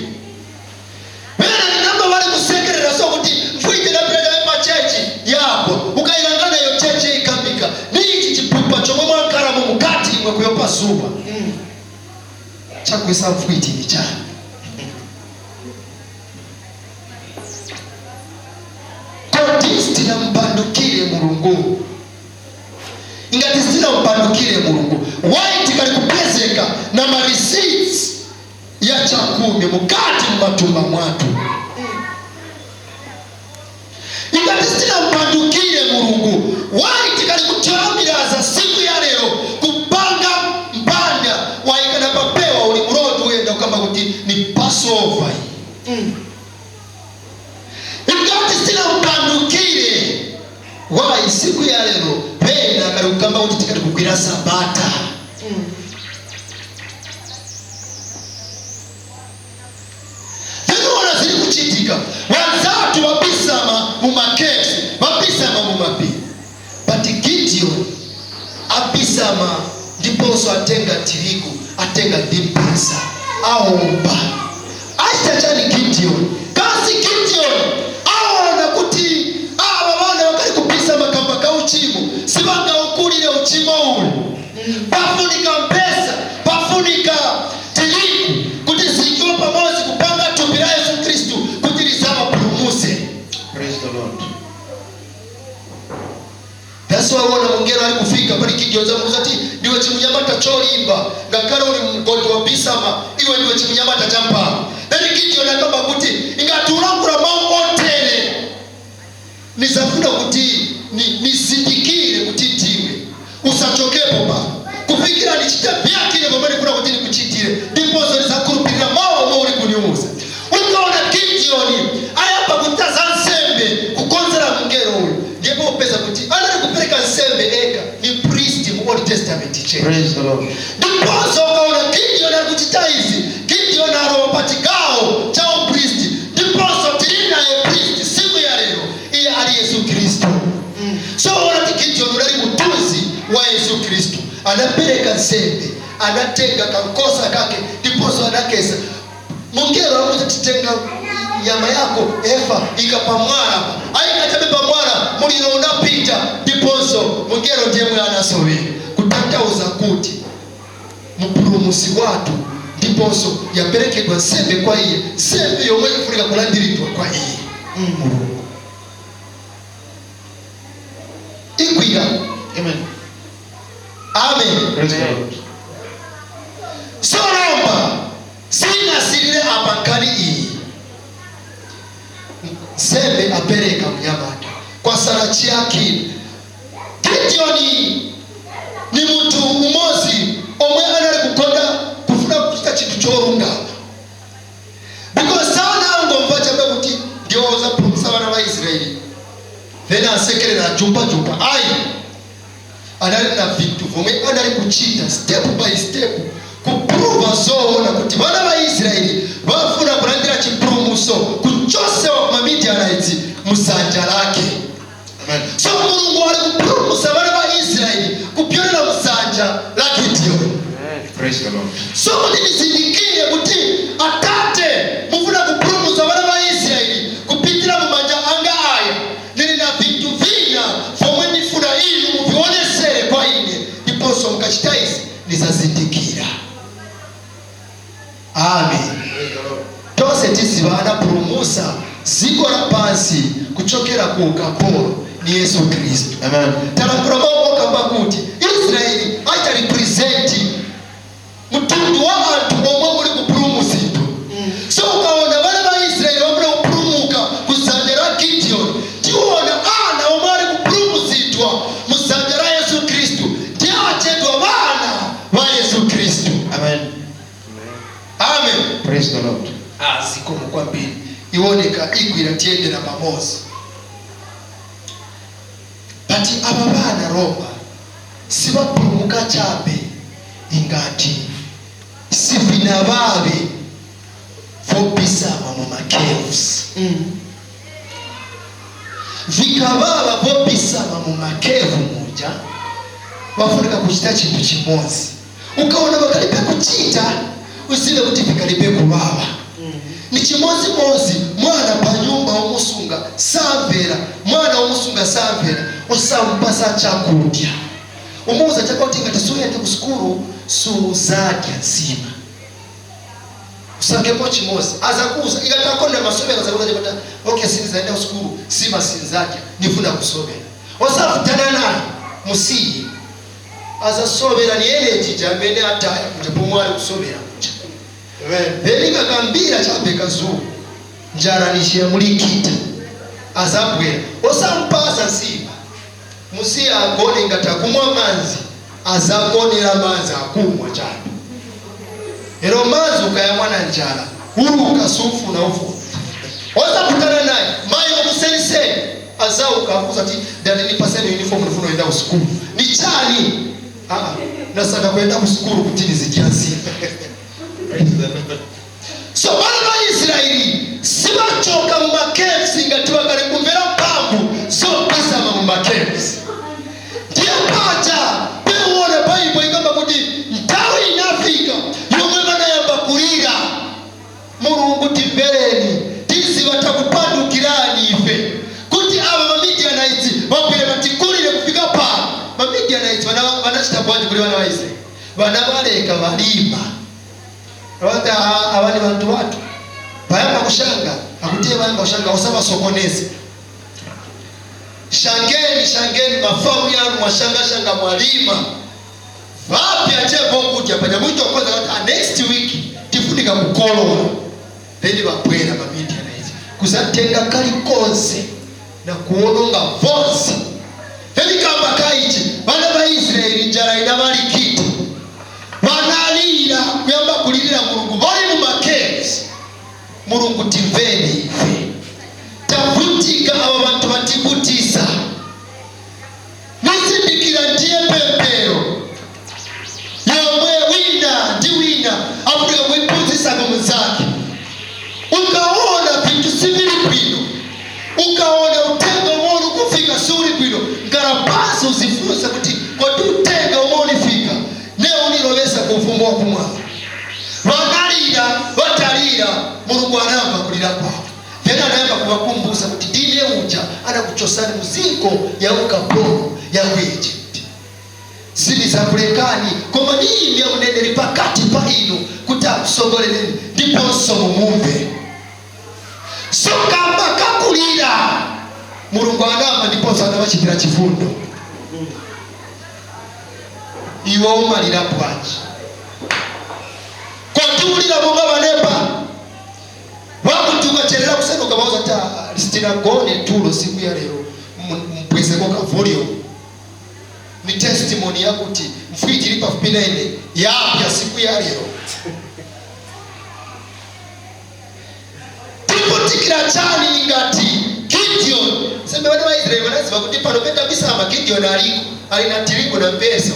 Vena ninamba bali kusekerera so kuti mfwiti napireka machechi yako ukayilangana iyo chechi ikambika nichi chipupa chomwe mwankalamo mukati imwe kuyopa zuwa chakwesa mfwiti ni chani? Mulungu, ingati sitinampandukire Mulungu, why tikali kupezeka na ma receipts ya chakumi mukati mumatumba mwathu? Ingati sitinampandukire Mulungu, why tikali kuthamiraza siku ya lero kupanga mpanda wayikana papewa, uli mu road uyenda, ukamba kuti ni Passover iyi? Ingati sitinampandukire, why siku ya lero pena kali kukamba kuti tikali kugwira Sabata? Zikuona ziri kuchitika, wanzatu wabisama mu ma caves, wabisama mu mapiri, but Gideon abisama ndiponso atenga tirigu, atenga ndi mpesa, aomba. Achita chani Gideon? Kasi Gideon aona kuti ava vana vakali kupisa makamba ka uchimo, sivangaukulire uchimo ulu. Pafunika mpesa, pafunika tirigu kuti zikiwe pamodzi kupanga thupi la Yesu Khristu kuti lizavapulumuse. Praise the Lord. That's why wona mungelo ali kufika pali Gideon, zamuuza ti ndiwe chimunyamata cholimba, ngakhale uli mgodi wa bisama, iwe ndiwe chimunyamata cha mphamvu. Then Gideon akamba kuti ingati ulangula mawu otere, nizafuna kuti nizindikire kuti ndiwe usachokepo pano kufikira nichite vyakile pamene kuna kuti nikuchitire, ndiponso nizakhulupirira mawu omwe uli kuniuza. Ukaona Gideon ayamba kuchita za nsembe kukonzera mngelo uyu, ndipo upeza kuti anali kupereka nsembe eka ni priest mu Old Testament church. Praise the Lord. Ndiponso ukaona Gideon ali kuchita izi, Gideon alowa pa chigawo cha upriest, ndiponso tili naye priest siku ya lero, iye ali Yesu Khristu. So ona ti Gideon unali mutunzi wa Yesu Khristu. Anapereka nsembe, anatenga kankosa kake, ndiponso anakesa. Mungelo akuti titenga nyama yako efa ika pamwala, ayikachabe pamwala, muliro unapita, ndiponso mungelo ndiye mwe anasowera, kutanthauza kuti mpulumusi wathu ndiponso yaperekedwa nsembe kwa iye, nsembe yomwe ifunika kulandiridwa kwa iye Mulungu. Igwira. Amen. Amen. Praise the Lord. Solomba sinasilile apa nkhani iyi. Nsembe apereka mnyamata kwasala chiyakini. Gideoni ni munthu umodzi omwe anali kukonda kufuna kuchita chinthu cholungama, because sanangomva chabe kuti ndiwo zapulumutsa vana va Israeli, then asekerera jumpajumpa. Ayi, anali na vinthu vomwe anali kuchita step by step kuprova zoona kuti vana va Israeli vafuna kulandira chipulumutso kuchosewa ku Mamidianites muzanja lake. Amen. So Mulungu ali kupulumutsa vana va Israeli kupyolera muzanja la Gideon. Praise the Lord. So kuti nizindikire kuti atate mufuna kupulumutsa vana va Israeli kupitira mumanja anga aya, ndili na vinthu vina vomwe ndifuna inu muvionesere kwa ine, ndiponso mukachita izi ndizazindikira. Amen. Praise the Lord. Tonse tiziva anapulumutsa dziko lapansi kuchokera ku ukapolo ni Yesu Khristu. Amen. Talankhula mawu okamba kuti Israeli aita represent mtundu wa anthu omwe uli kupulumutsidwa. So ukaona vana va Israeli vamuna kupulumuka kuzanja la Gideon, tiona ana omwe ali kupulumutsidwa muzanja la Yesu Khristu ndi achedwa vana va Yesu Khristu. Amen. Amen. Praise the Lord. Zikomo kwambiri. Iwoneka igwira, tiyendera pamodzi. But ava vana Roma sivapulumuka chabe ingati sivina vave vobisama mu ma caves. Vikavava vobisama mu ma cave muja, vafunika kuchita chinthu chimodzi. Ukaona vakalibe kuchita, uzive kuti vikalibe kuvava. Ni chimodzimodzi mwana pa nyumba womusunga samvera, mwana womusunga samvera, osampasa chakudya, umuuza chakuti ngati suyende ku sukulu suzadya nsima, usangepo chimozi. Azakuuza ikati akonda masomero, azakuuza chikuti okay, sinzaenda ku sukulu, sima sinzadya, nifuna kusomera. Osafutana naye, musiye azasobera ni energy jamene ataya kuja pomwe ali kusobera kuja. Amen. Then kakambira chapeka zuwa njala nishiya mulikita, azabwera. Osampasa nsima, musiye agone. Ngati akumwa manzi, azagonera manzi akumwa chabe. Ero manzi ukayamwa na njala, uluka, sufuna ufuna. Osaputana naye. Mayi omuseniseni azauka, akuza ti, "Daddy, nipaseni uniform, nifuna enda kusukulu." Ni chani? "Ah, nasaka kwenda kusukulu kuti nizidya nsima." Praise the Lord. So bana ba Israeli sibachoka mu macaves ngati bakali kumvera mphamvu zobisama mu macaves. Ndiye paja pewuona Baibo ikamba kuti nthawi inafika yomwe banayamba kulira, "Mulungu, timvereni, tiziva takupandukirani ife, kuti ava maMidianites vabwere vatikulire kufika pano." MaMidianites vanachita bwanji kuli vana va Israeli? Vanavaleka valima. Vati, "Ava ni vantu vatu vayamba kushanga." Akutiye vayamba kushanga, usavasokoneze. Shangeni, shangeni mafamu yanu, mwashangashanga, mwalima vapya chevokudya paja mwitokoza kuti, "Ah, next week tifunika kukolola." Then vabwera maMidianites kuzatenga kalikonse na kuononga vonse. Then kamba kaichi vana va Israeli njala inavalikita, vanalira, kuyamba kulirira Mulungu vali mu macaves, "Mulungu, timveni ife, tavutika, ava vantu vativutisa." Nizindikira ndiye pempero yomwe wina ndi wina afunika kuiphunzisako mnzake. Ukaona vinthu sivili bwino, ukaona utenga umwe ulikufika siuli bwino, ngala pansi uzifunse kuti, kodi utenga umwe ulifika ne unilovesa ku ufumu wakumwamba? Vanalira, vatalira, Mulungu anamva kulira kwawo. Then anayamba kuvakumbusa kuti, "Ndine uja anakuchosani muziko ya ukapolo ya ku Egypt. Sinizakulekani, koma ndiyimya uneneri pakati pa inu kuti akusogolereni ndiponso mumumve." So kamba kakulira, Mulungu anamva ndiponso anavachitira chifundo. Iwe umalira bwanji? Kotiulira monga vanepa vakuti ukacherera kusenuka vauza ti, "Sitinagone tulo siku ya lero, mpwezeko ka volume." Ni testimony yakuti mfwiti ili pafupi nene yapya siku ya lero. Tikutikira chani ngati Gideon? Sembe vana va Israeli vanaziva kuti pano petabisama Gideon aliko, ali na tirigu na mpeso.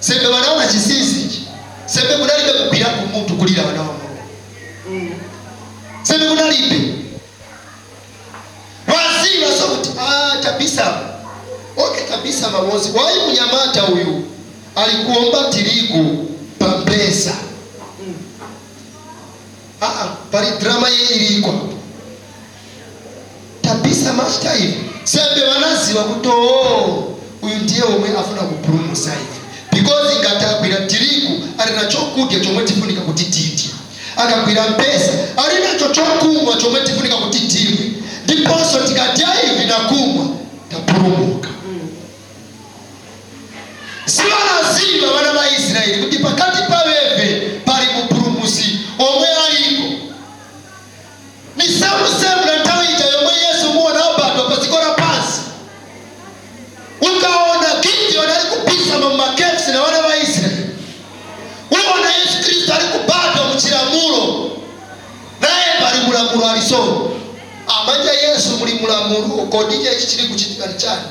Sembe vanaona chisisi ichi, sembe kunalibe kugwira kumutu kulira vana wa Mulungu, sembe kunalibe waziva. So kuti, ah, tabisama, okay, tabisama wozi wayi munyamata uyu alikuomba tirigu pampesa. Ah, pali drama ye iliko, tabisama achita ivi. Sembe vanaziva kuti, oo, uyu ndiye omwe afuna kupulumusa ivi, because ngati agwira tirigu ali na chokudya chomwe tifunika kuti tidye, akagwira mpesa ali nacho chokumwa chomwe tifunika kuti timwe, ndiponso tikadya ivi na kumwa tapulumuka. Sivanaziva vana va Israeli kuti pakati paveve pali mupulumusi omwe aliko. Ni semusemu na nthawi ija yomwe Yesu muona abadwa pa dziko lapansi. Ukaona Gideon ali kubisama mu macaves na vana va Israeli, uona Yesu Khristu ali kubadwa muchilamulo, naye pali mulamulo aliso amanja. Yesu muli mulamulo, kodi ichi chili kuchitika ni chani?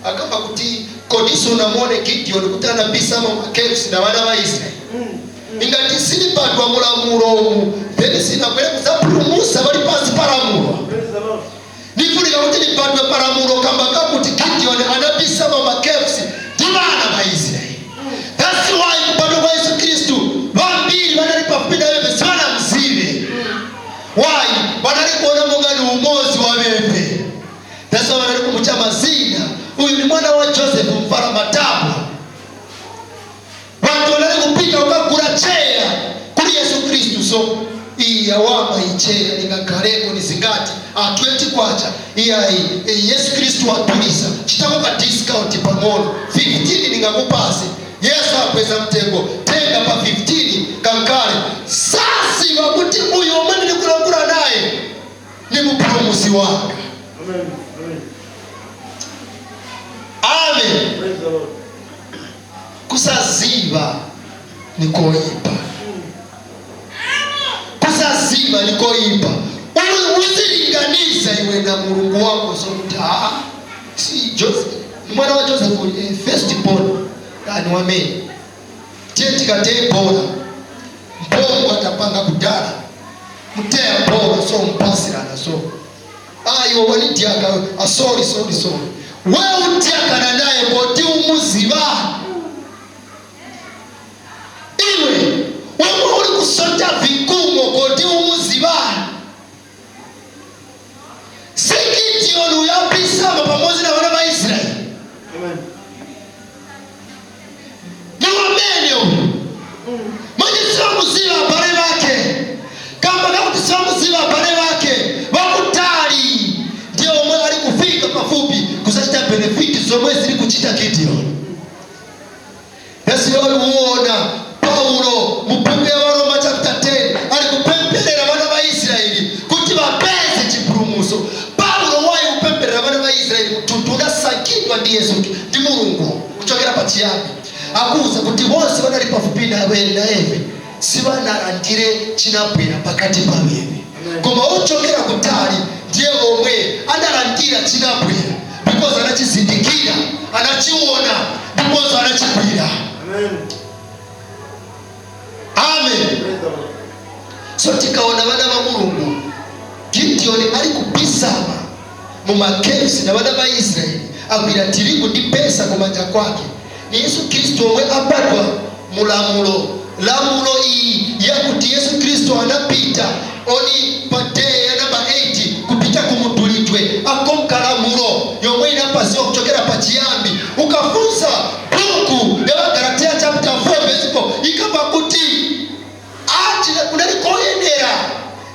Akamba kuti, "Kodi sunamuone Gideon kuti anabisama mu macaves na vana va Israeli? Ingati silibadwa mulamulo umu, then sinabwere kuzapulumusa vali pansi palamulo. Praise the Lord. Nifunika kuti libadwe palamulo kamba kakuti Gideon anabisama macaves ndi vana va Israeli." That's why kubadwa kwa Yesu Khristu vambiri vanali pafupi na veve sivanamzive. Why? Vanali kuona monga ni umozi wa veve. That's why vanali kumucha mazina, "Uyu ni mwana wa Joseph mfara matabwa." Vantu vanali kupita kukagula cheya kuli Yesu Khristu. So iyi yawama icheya, ingakhaleko ni zingati? A 20 kwacha. Iyayi, Yesu Kristu wadulisa, chitako ka discount pang'ono, 15 ningakupase. Yesu akweza mtengo, tenga pa 15 kankale. Saziva kuti uyu omwe ndikulankhula naye ni mupulumusi wanga. Amen. Amen. Amen. Praise the Lord. Kusaziva nikoipa, kusaziva nikoipa. Uzilinganiza iwe na Mulungu wako, sokuti aa, si Joseph, mwana wa Joseph, first born ani wamene tiye tikateye bola mpongo atapanga kudala muteya bola, so mpasirana, so ayo wanidyaka. Ah, sorry, sorry, sorry. Wewe udyakana naye poti umuziva. Iwe wemwe uli kusonta vikumo koti umuziva. Si Gideon uyapisama pamodzi na vana va Israeli? Amen. Ni wamene uyu mwenye siwamuziva abale vake, kamba kakuti siwamuziva abale vake vakutali, ndiye omwe ali kufika pafupi kusachita benefit zomwe zili kuchita Gideon. Yesu uona Paulo mu buku ya Waroma chapter 10 ali kupempherera vana va Israeli kuti vapeze chipulumuso. Paulo wayi kupempherera vana va Israeli, mtundu unasankhidwa ndi Yesu, ndi Mulungu kuchokera pachiyambi. Akuwuza kuti vonse vanali pafupi nawe naeve sivanalandire chinabwera pakati paveve, koma ochokera kutali ndiye omwe analandira chinabwera, because anachizindikira, anachiona, ndiponso anachigwira. Amen. Amen. Praise the Lord. So tikaona vana va Mulungu, Gideon ali kubisama mu macaves na vana va Israeli, agwira tirigu ndi pesa kumanja kwake, ni Yesu Khristu omwe abadwa mulamulo. Lamulo iyi yakuti Yesu Khristu anapita on pa day ya namba 8 kupita kumudulidwe, akonka lamulo yomwe inapaziwa kuchokera pachiyambi. Ukafunsa buku ya Galatia chapter 4 verse 4, ikamba kuti ati kunali koyenera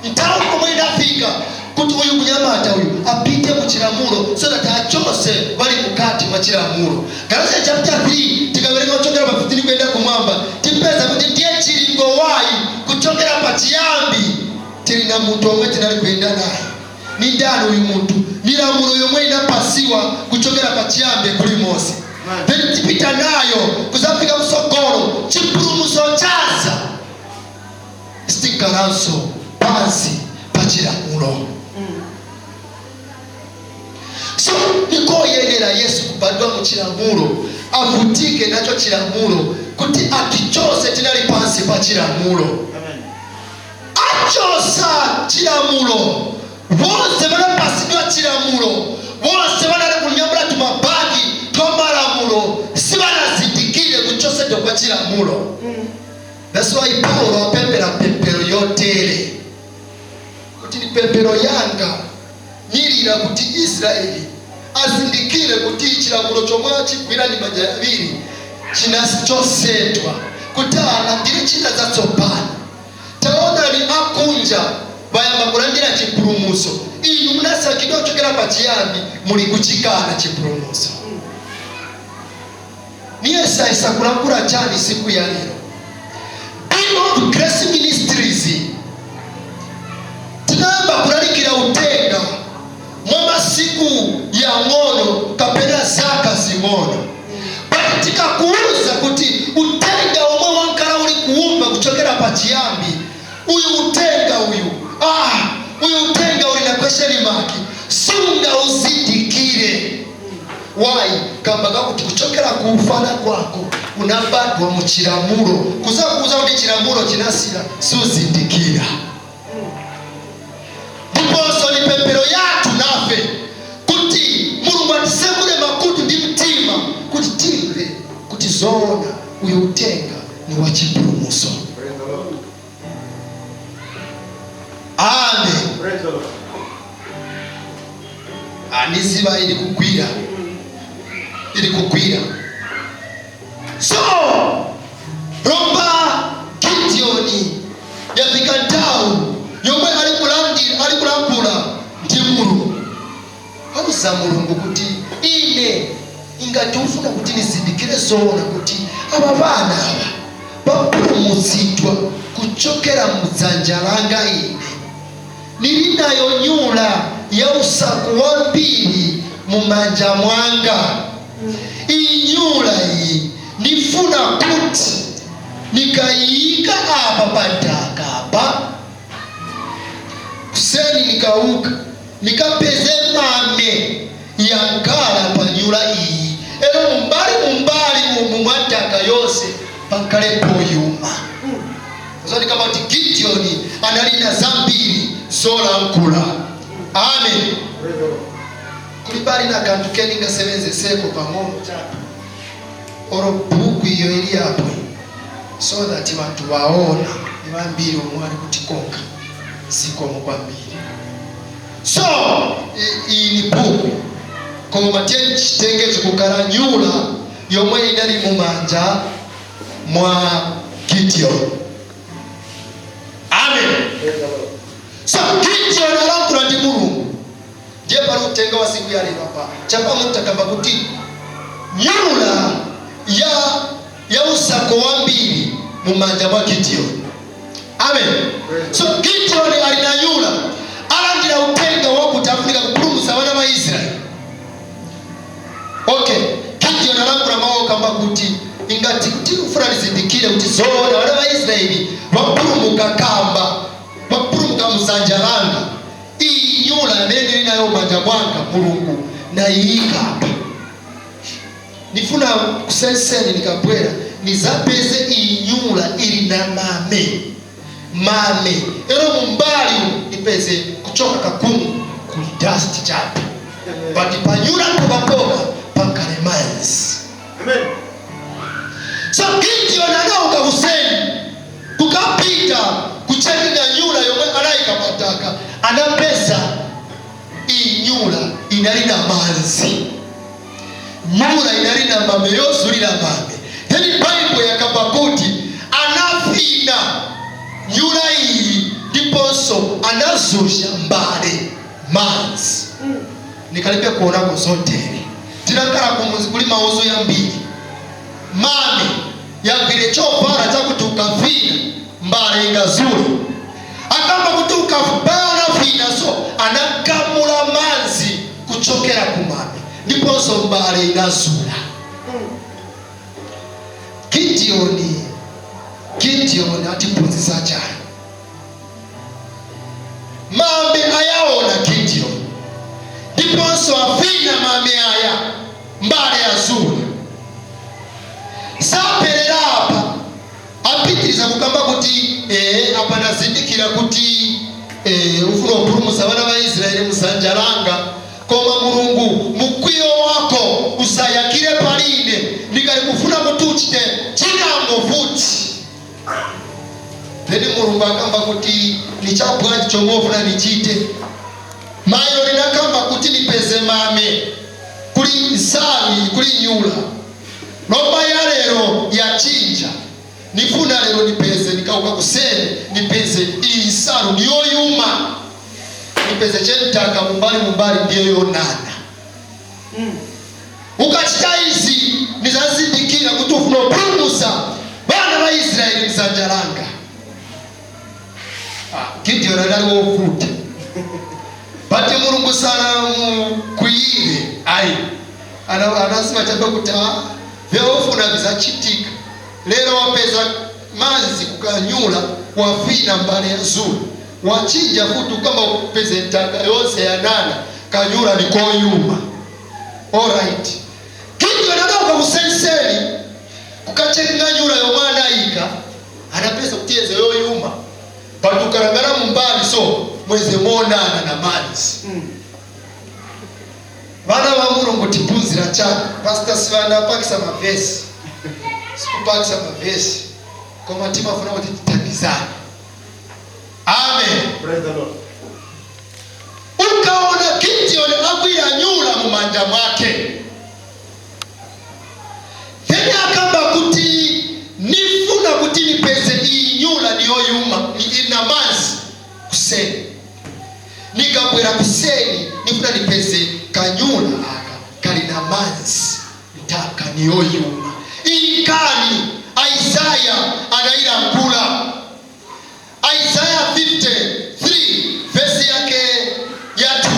nthawi komwe inafika kuti uyu munyamata uyu apite muchilamulo, so that achose bali mukati mwa chilamulo. Galatia chapter 3, tikawerenga kuchokera pa 15 kuyenda kumwamba, tipeza kuti ndiye chilingo wayi kuchokera pa chiyambi tili na munthu omwe tinali kuyenda naye. Ni ndani uyu munthu? Ni lamulo yomwe inapasiwa kuchokera pa chiyambi kuli Mose. Then tipita nayo kuzafika kusogolo, chipulumutso chaza, sitikhalanso pansi pa chilamulo. So nikoyenera Yesu kubadwa mu chilamulo, avutike nacho chilamulo, kuti atichose tinali pansi pa chilamulo. Amen. Achosa chilamulo. Bonse banapasidwa chilamulo, bonse banali kunyamula tumabagi twa malamulo, sibanazindikire kuchosedwa kwa chilamulo. That's why Paulo apempera pempero yotere kuti ni pempero yanga nilira kuti Israeli azindikire kuti chilamulo chomwe achigwira ni manja awiri chinachosedwa, kuti alandire china zatsopano. Taonani, akunja bayamba kulandira chipulumutso, inu munasankhidwa kuchokera pachiyambi muli kuchikana chipulumutso. Niyesayesa kulankhula chani siku ya lero? Beam of Grace Ministries tinayamba kulalikira utenga mwa masiku yang'ono kapena zaka zing'ono, but tikakuuza kuti utenga omwe wankala uli kuumba kuchokera pachiyambi, uyu utenga uyu, uyu utenga uli na question mark, sunga uzindikire. Why? Kamba kakuti kuchokera kuufana kwako unabadwa mu chilamulo, kuzakuuza kuti chilamulo chinasira, suzindikira. Ndiponso ni pempero yathu nafe kuti Mulungu atisemule makutu ndi mtima kuti timve kuti zoona uyu utenga ni wa chipulumutso. Praise the Lord. Amen. Praise the Lord. Aniziva ili kugwira, ili kugwira. So lomba Gideoni yafika nthawi yomwe ali kulandira, ali kulankhula ndi Mulungu. Anamuuza Mulungu kuti, ine ingati ufuna kuti nizindikire zoona kuti ava vana ava vapulumutsidwa kuchokera mudzanja langa, ine nili nayo nyula ya usaku wambiri mumanja mwanga. Iyi nyula iyi nifuna kuti nikayiyika apa pantaka apa, kuseni nikauka nikapeze mame yankala panyula iyi, ero mumbali mumbali umu mwataka yonse pankale poyuma. Zoni kama kuti Gideoni analina zambiri zolankhula. Amen. Praise the Lord. Kuli pali na kanthu keni ngasevenzeseko pang'ono chapo, oro buku iyo ili apo, so that vanthu vaona. Ni vambiri omwe ali kutikonka, zikomo kwambiri. So iyi ni buku, koma tiye chitengezo kukala nyula yomwe inali mumanja mwa Gideon. Amen. Praise the Lord. So Gideon alankhula ndi Mulungu. Ndiye pali utenga wa siku ya lero apa chapamutakamba kuti nyula ya usako wambiri mumanja mwa Gideon. Amen. So Gideon ali na nyula, alandira utenga wakuti afunika kupulumutsa vana va Israeli. Okay, Gideon alankhula mawu kamba kuti, ingati kuti ufuna lizindikire kuti zoona vana va Israeli vapulumuka, kamba vapulumuka muzanja langa, iyi nyula amene ndili nayo manja mwanga, Mulungu, nayiyika apa, nifuna kusenseni nikabwera nizapeze iyi nyula ili na mame mame, ero mumbali nipeze kuchoka kakungu kuli dust chape, but panyula mpokapoka pankale manzi. Amen. So Gideon anauka kuseni kukapita kuchekina nyula yomwe anayika pataka, anapeza iyi nyula inali na manzi, nyula inali na mame, yozulira mame. Then Bible yakamba kuti anafina nyula iyi ndiponso anazusha mbale manzi. Nikalibe kuonako zotere. Tinakhala kumuzi kuli mauzo yambiri, mame yagwire chovala chakuti ukafina mbale ingazule. Akamba kuti ukabala fina, so anakamula manzi kuchokera kumame ndiponso mbale inazula. Gideoni atiphunzitsa chani? Mame ayaona Gideoni ndiponso afina mame aya, mbale yazula. Saperera apa, apitiriza kukamba kuti apa nazindikira kuti ufuna kupulumutsa vana va Israeli muzanja langa, koma Mulungu, mkwiyo wako usayakire paline, ndikali kufuna kuti uchite chinango futi. Then Mulungu akamba kuti, ni chabwanji chomwe ufuna nichite? Mayo linakamba kuti nipeze mame kuli nsami kuli nyula, lomba ya lero yachinja, nifuna lero nipeze, nikauka kuseni nipeze iyi nsalu niyoyuma, nipeze chentaka mumbali mumbali ndiyo yonana. Ukachita izi nizazindikira kuti ufuna kupulumutsa vana va Israeli mzanja langa. Ah, Gideon adali wovuta, but Mulungu sanamukwiyire ayi. Anasema chabe kuti, ah, vyofuna vizachitika lero. Wapeza manzi kukanyula, wafina mbale ya zulu, wachinja futi kama upeze ntaka yonse yanana, kanyula nikoyuma. Alright, Gideon adauka kusenseni kukachenga nyula yomwe anayika, anapeza kuti yeze yoyuma, but ukalangana mumbali so mweze monana na manzi. Vana va Mulungu, tiphunzira chako. Pastor Sivana apakisa mavhesi, sikupakisa mavhesi, koma timafuna kuti tithandizane. Amen. Praise the Lord. Ukaona Gideon agwira nyula mumanja mwake, then akamba kuti, nifuna kuti nipeze iyi nyula niyoyuma ina manzi kuseni, nikabwera kuseni nifuna nipeze kanyula. Niyoyuma. Inkani Isaya anayilankhula. Isaya 53 vesi yake ya 2.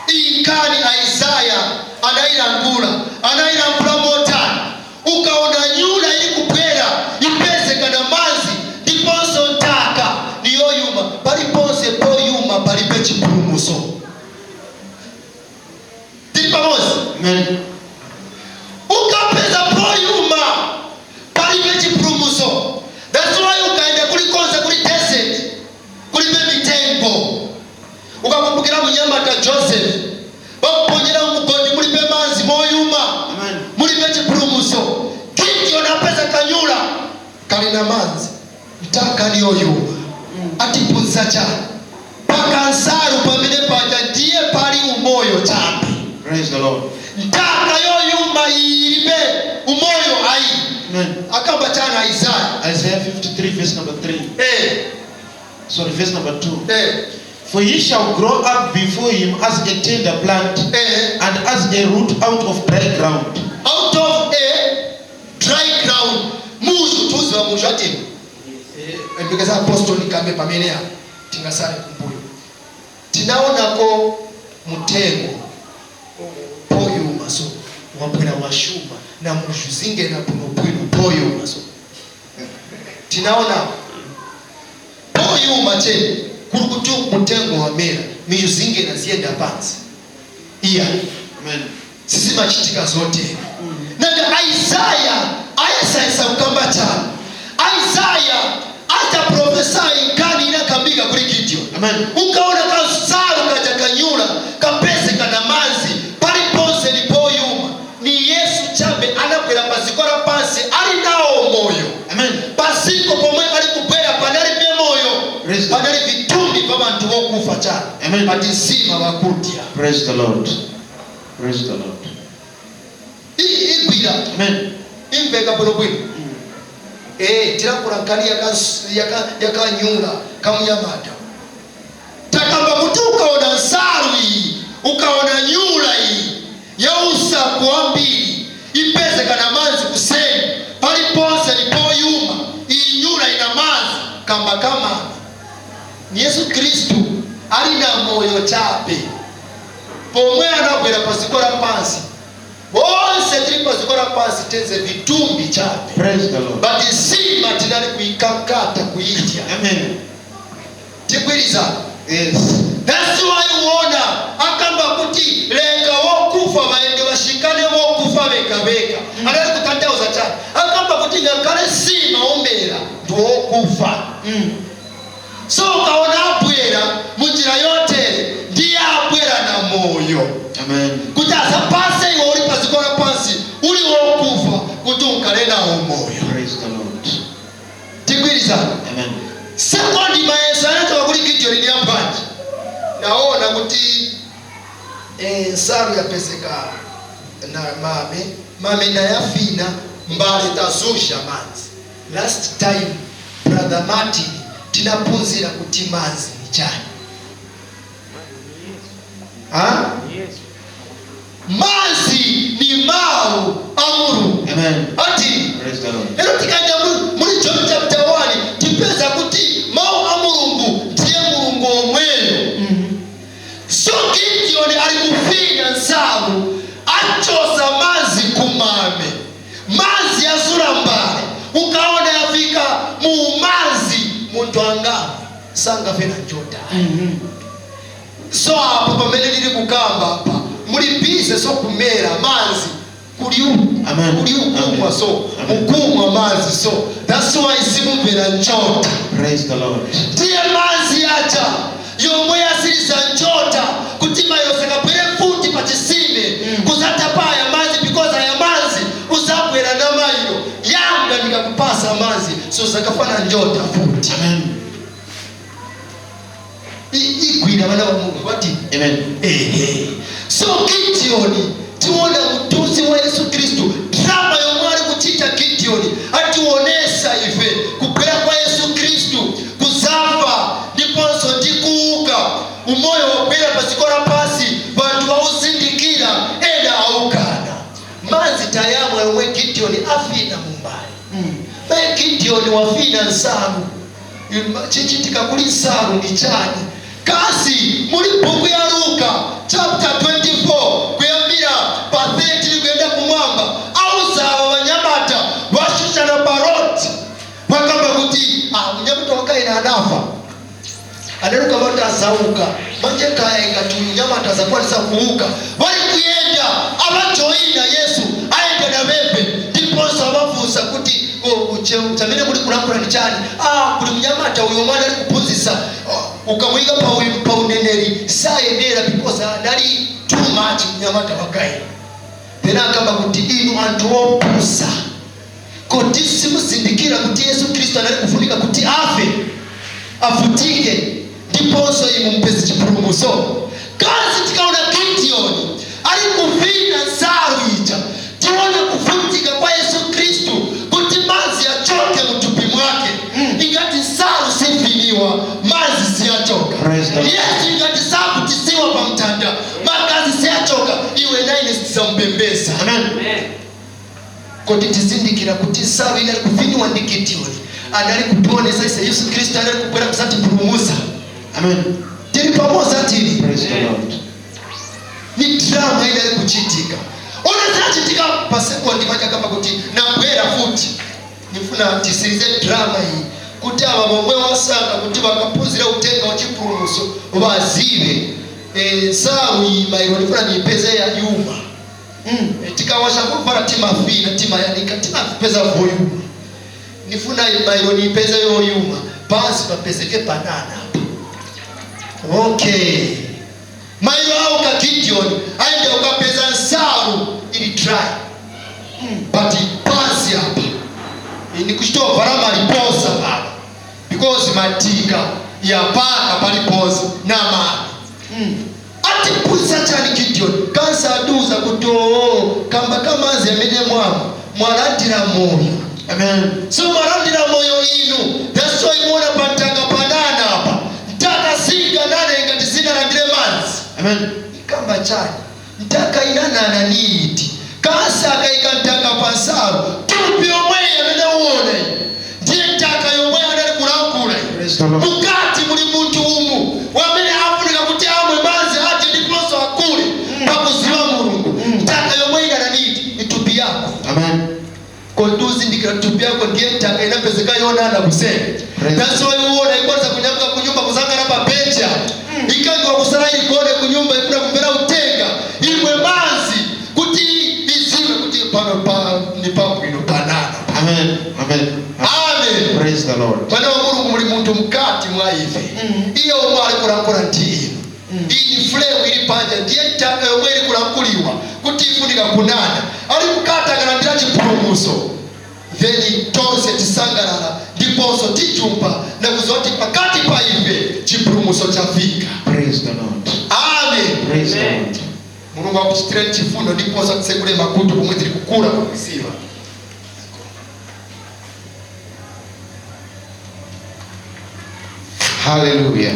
Inkani Isaya anayilankhula. Anayilankhula motani? Ukaona nyula ili kubwera, ipezeka na manzi ndiponso ntaka niyoyuma. Paliponse poyuma palibe chipulumuso. Tili pamodzi? Amen. Ukapeza poyuma palibe chipulumuso. That's why ukaenda kulikonse kuli desert, kulibe mitengo. Ukakumbukira munyamata Joseph, bakuponyera mugodi, mulibe manzi, moyuma. Amen. Mulibe chipulumuso. Gideon apeza kanyula kali na manzi, ntaka niyoyuma. Atiphunzitsa chani? Pakansalu pamene paja ndiye pali umoyo chabe. Praise the Lord. Ntaka yoyuma ilibe umoyo ayi. Amen. Akamba chana Isaya? Isaiah 53, verse number 3. Sorry, verse number 2. For he shall grow up before him as a tender plant and as a root out of dry ground. Out of a dry ground. Muzu tuziwa muzu ati embekeza apostoli kambe pamene apo tingasale kumbuyo, tinaonako mutengo poyuma, so wabwera washuma na muzu zingena bwinobwino poyuma. So tinaonako poyuma che kuli kuti mutengo wamera, mizu zingena ziyenda pansi iya. Amen. Sisimachitika zotere. Nanga Isaya ayesayesa kukamba chani? Isaya ataprofesai nkani inakambika kuli Gideon. Amen. Ukaona kansalu kaja kanyula kapeze kana manzi, paliponse lipoyuma ni Yesu chabe anabwera paziko la pansi ali nawo moyo. Amen. Pasiko pomwe ali kubwera panalibe moyo. Praise God. Panali vitumbi pa bantu bokufa chabe. Amen. Pati nsima bakudya. Praise the Lord. Praise the Lord. Igwira? Amen. Imveka bwinobwino? Tilakula nkani yakanyula kamunyamata. Takamba kuti ukaona nsalu iyi, ukaona nyula iyi yausaku wambiri ipezeka na manzi kuseni, paliponse lipoyuma iyi nyula ina manzi kamba kamana ni Yesu Khristu ali na moyo chabe. Pomwe anabwera paziko la pansi, bonse tili paziko la pansi tenze vitumbi chabe. Praise the Lord. But nsima tinali kuikankata kuyidya. Amen. Tigwirizana? Yes. That's why uona akamba kuti lenga wokufa vaende vashikane wokufa veka veka. Anali kutanthauza chani? Akamba kuti ngakhale nsima omera ndi wokufa. So ukaona abwera munjira yotere, ndiye abwera na moyo. Amen. Kuti asapase iwe uli paziko la pansi uli wokufa kuti unkale nawo moyo. Praise the Lord. Tigwirizana? Amen. Second mayeso anatoka kuli Gideon ni yabwanji? Naona kuti nsalu yapezeka na mame mame na yafina mbale tazusha manzi. Last time, Brother Martin, tinaphunzira kuti manzi ni chani? Ha? Manzi ni mawu a Mulungu. Amen. Ati? Praise the Lord. Lero tikaenda muri John chapter 1, tipeza kuti mawu a Mulungu ndiye Mulungu omweyo. So Gideon ali kufinya nsalu, achosa manzi kumame, manzi azula mbale. Ukaona yafika mu manzi, munthu angafa sangafe na njota. So apo pamene lili kukamba apa muli busy, so kumera manzi kuli Amen. kuli ukumwa. Amen. So Amen. mukumwa manzi, so that's why simumvera njota. Praise the Lord. Ndiye manzi aja yomwe yasiriza njota kuti mayose kabwere futi pa chisime kuzatapa aya manzi, because aya manzi uzabwera na mayo yanga, ndikakupasa manzi suzakafana njota futi. Amen. Igwira vana va Mulungu ati? Amen. Ehe. So Gideon tiona mtuzi wa Yesu Kristu. Drama yomwe ali kuchita Gideon ationesa ife kubwera kwa Yesu Kristu kuzafa ndiponso ndi kuuka. Umoyo wabwera pa dziko lapansi, vanthu wauzindikira ena. Wavina mumbali. Baye Gideon wavina nsalu. Chichitika kuli nsalu ni chani? Kasi muli buku ya Luka chapter 24 kuyambira pa 30 kuyenda kumwamba, auza ava vanyamata vashushana paroti, vakamba kuti, "Ah, munyamata wakaina anafa, anaruka vati azauka. Manje kaya ingati uyu nyamata azakwanisa kuuka." Vari kuyenda avajoina Yesu, aenda na vepe, ndiponso avafunsa kuti, "Chamene muli kulankhula ni chani?" "Ah, kuli mnyamata uyo mwana ali kuphunzitsa. Oh, ukamuyika pa uneneri sayendera because anali too much mnyamata wakaina." Then akamba kuti, "Inu anthu opusa, kodi simuzindikira kuti Yesu Khristu anali kufunika kuti afe, avutike, ndiponso inu mupeze chipulumutso?" Kazi tikaona Gideon ali kuvina nsalu ija, tiona kuvutika kwa Yesu Khristu kuti mazi achoke mtupi mwake. Ingati nsalu siviniwa, mazi siyachoka. Praise the Lord. Yesu ingati savutisiwa pa mtanda, magazi siyachoka, iwe naine sitizampembeza. Amen. Kodi tizindikira kuti nsalu inali kuviniwa ndi Gideon anali kutionesa ise Yesu Khristu anali kubwera kusatipulumusa. Amen. Tili pamoza tili? Praise the Lord. Ni drama inali kuchitika. Ona zinachitika pa sekondi machakamba kuti nabwera futi, nifuna tisirize drama iyi kuti ava bomwe wasanga kuti vakaphunzira utenga wa chipulumutso vazive. Nsalu iyi mairo nifuna niipeze ya yuma. Tikawasha kuvala timafina, timayanika, timapeza voyuma. Nifuna mairo niipeze yoyuma, pansi papezeke panana apa. Okay, mairo awo ka Gideon aende ukapeza nsalu ili dry, but pansi apa nikuchitovala maliposa apa because matika yapaka paliponse na mani. Atiphunzitsa chani Gideon? Kansa aduza kuti, oo, kamba kamazi amene mwamo mwalandira moyo. Amen. So mwalandira moyo inu. That's why muona pantaka panana apa, ntaka singanane ngati sinalandire madzi. Amen. Ikamba chani? Ntaka inanana niiti kasi akayika ntaka pansalu, tupi yomweyi amene uone ndiye ntaka yomwe anali kulankhula. Praise the Lord. Mukati muli munthu umu wamene afunika kuti amwe madzi ati ndiponso akule pakuziwa Mulungu. Ntaka yomwe inananiti ni tupi yako. Amen. Kodi uzindikira tupi yako ndiye ntaka inapezeka yonana kuseni? Praise. That's why uona ikwanza kunyamuka kunyumba kuzangana pa benchi apo, ikangiwa kusala ilikone kunyumba, ifuna kumvera utenga, imwe manzi kuti iziwe kuti pano pa ni pabwino panana. Amen. Amen. Amen. Praise the Lord. Mwana wa Mulungu, muli munthu mkati mwa ife. Iye omwe ali kulankhula ndi inu. Iyi ni frame ili panja, ndiye ntaka yomwe ili kulankuliwa kuti ifunika kunana. Ali mkati akalandira chipulumutso, then tonse tisangalala ndiponso tijumpa nakuziwa kuti pakati pa ife chipulumutso chafika. Praise the Lord. Amen. Praise the Lord. Mulungu akuchitireni chifundo ndiponso atsekule makutu pomwe tili kukula pakuziwa. Hallelujah.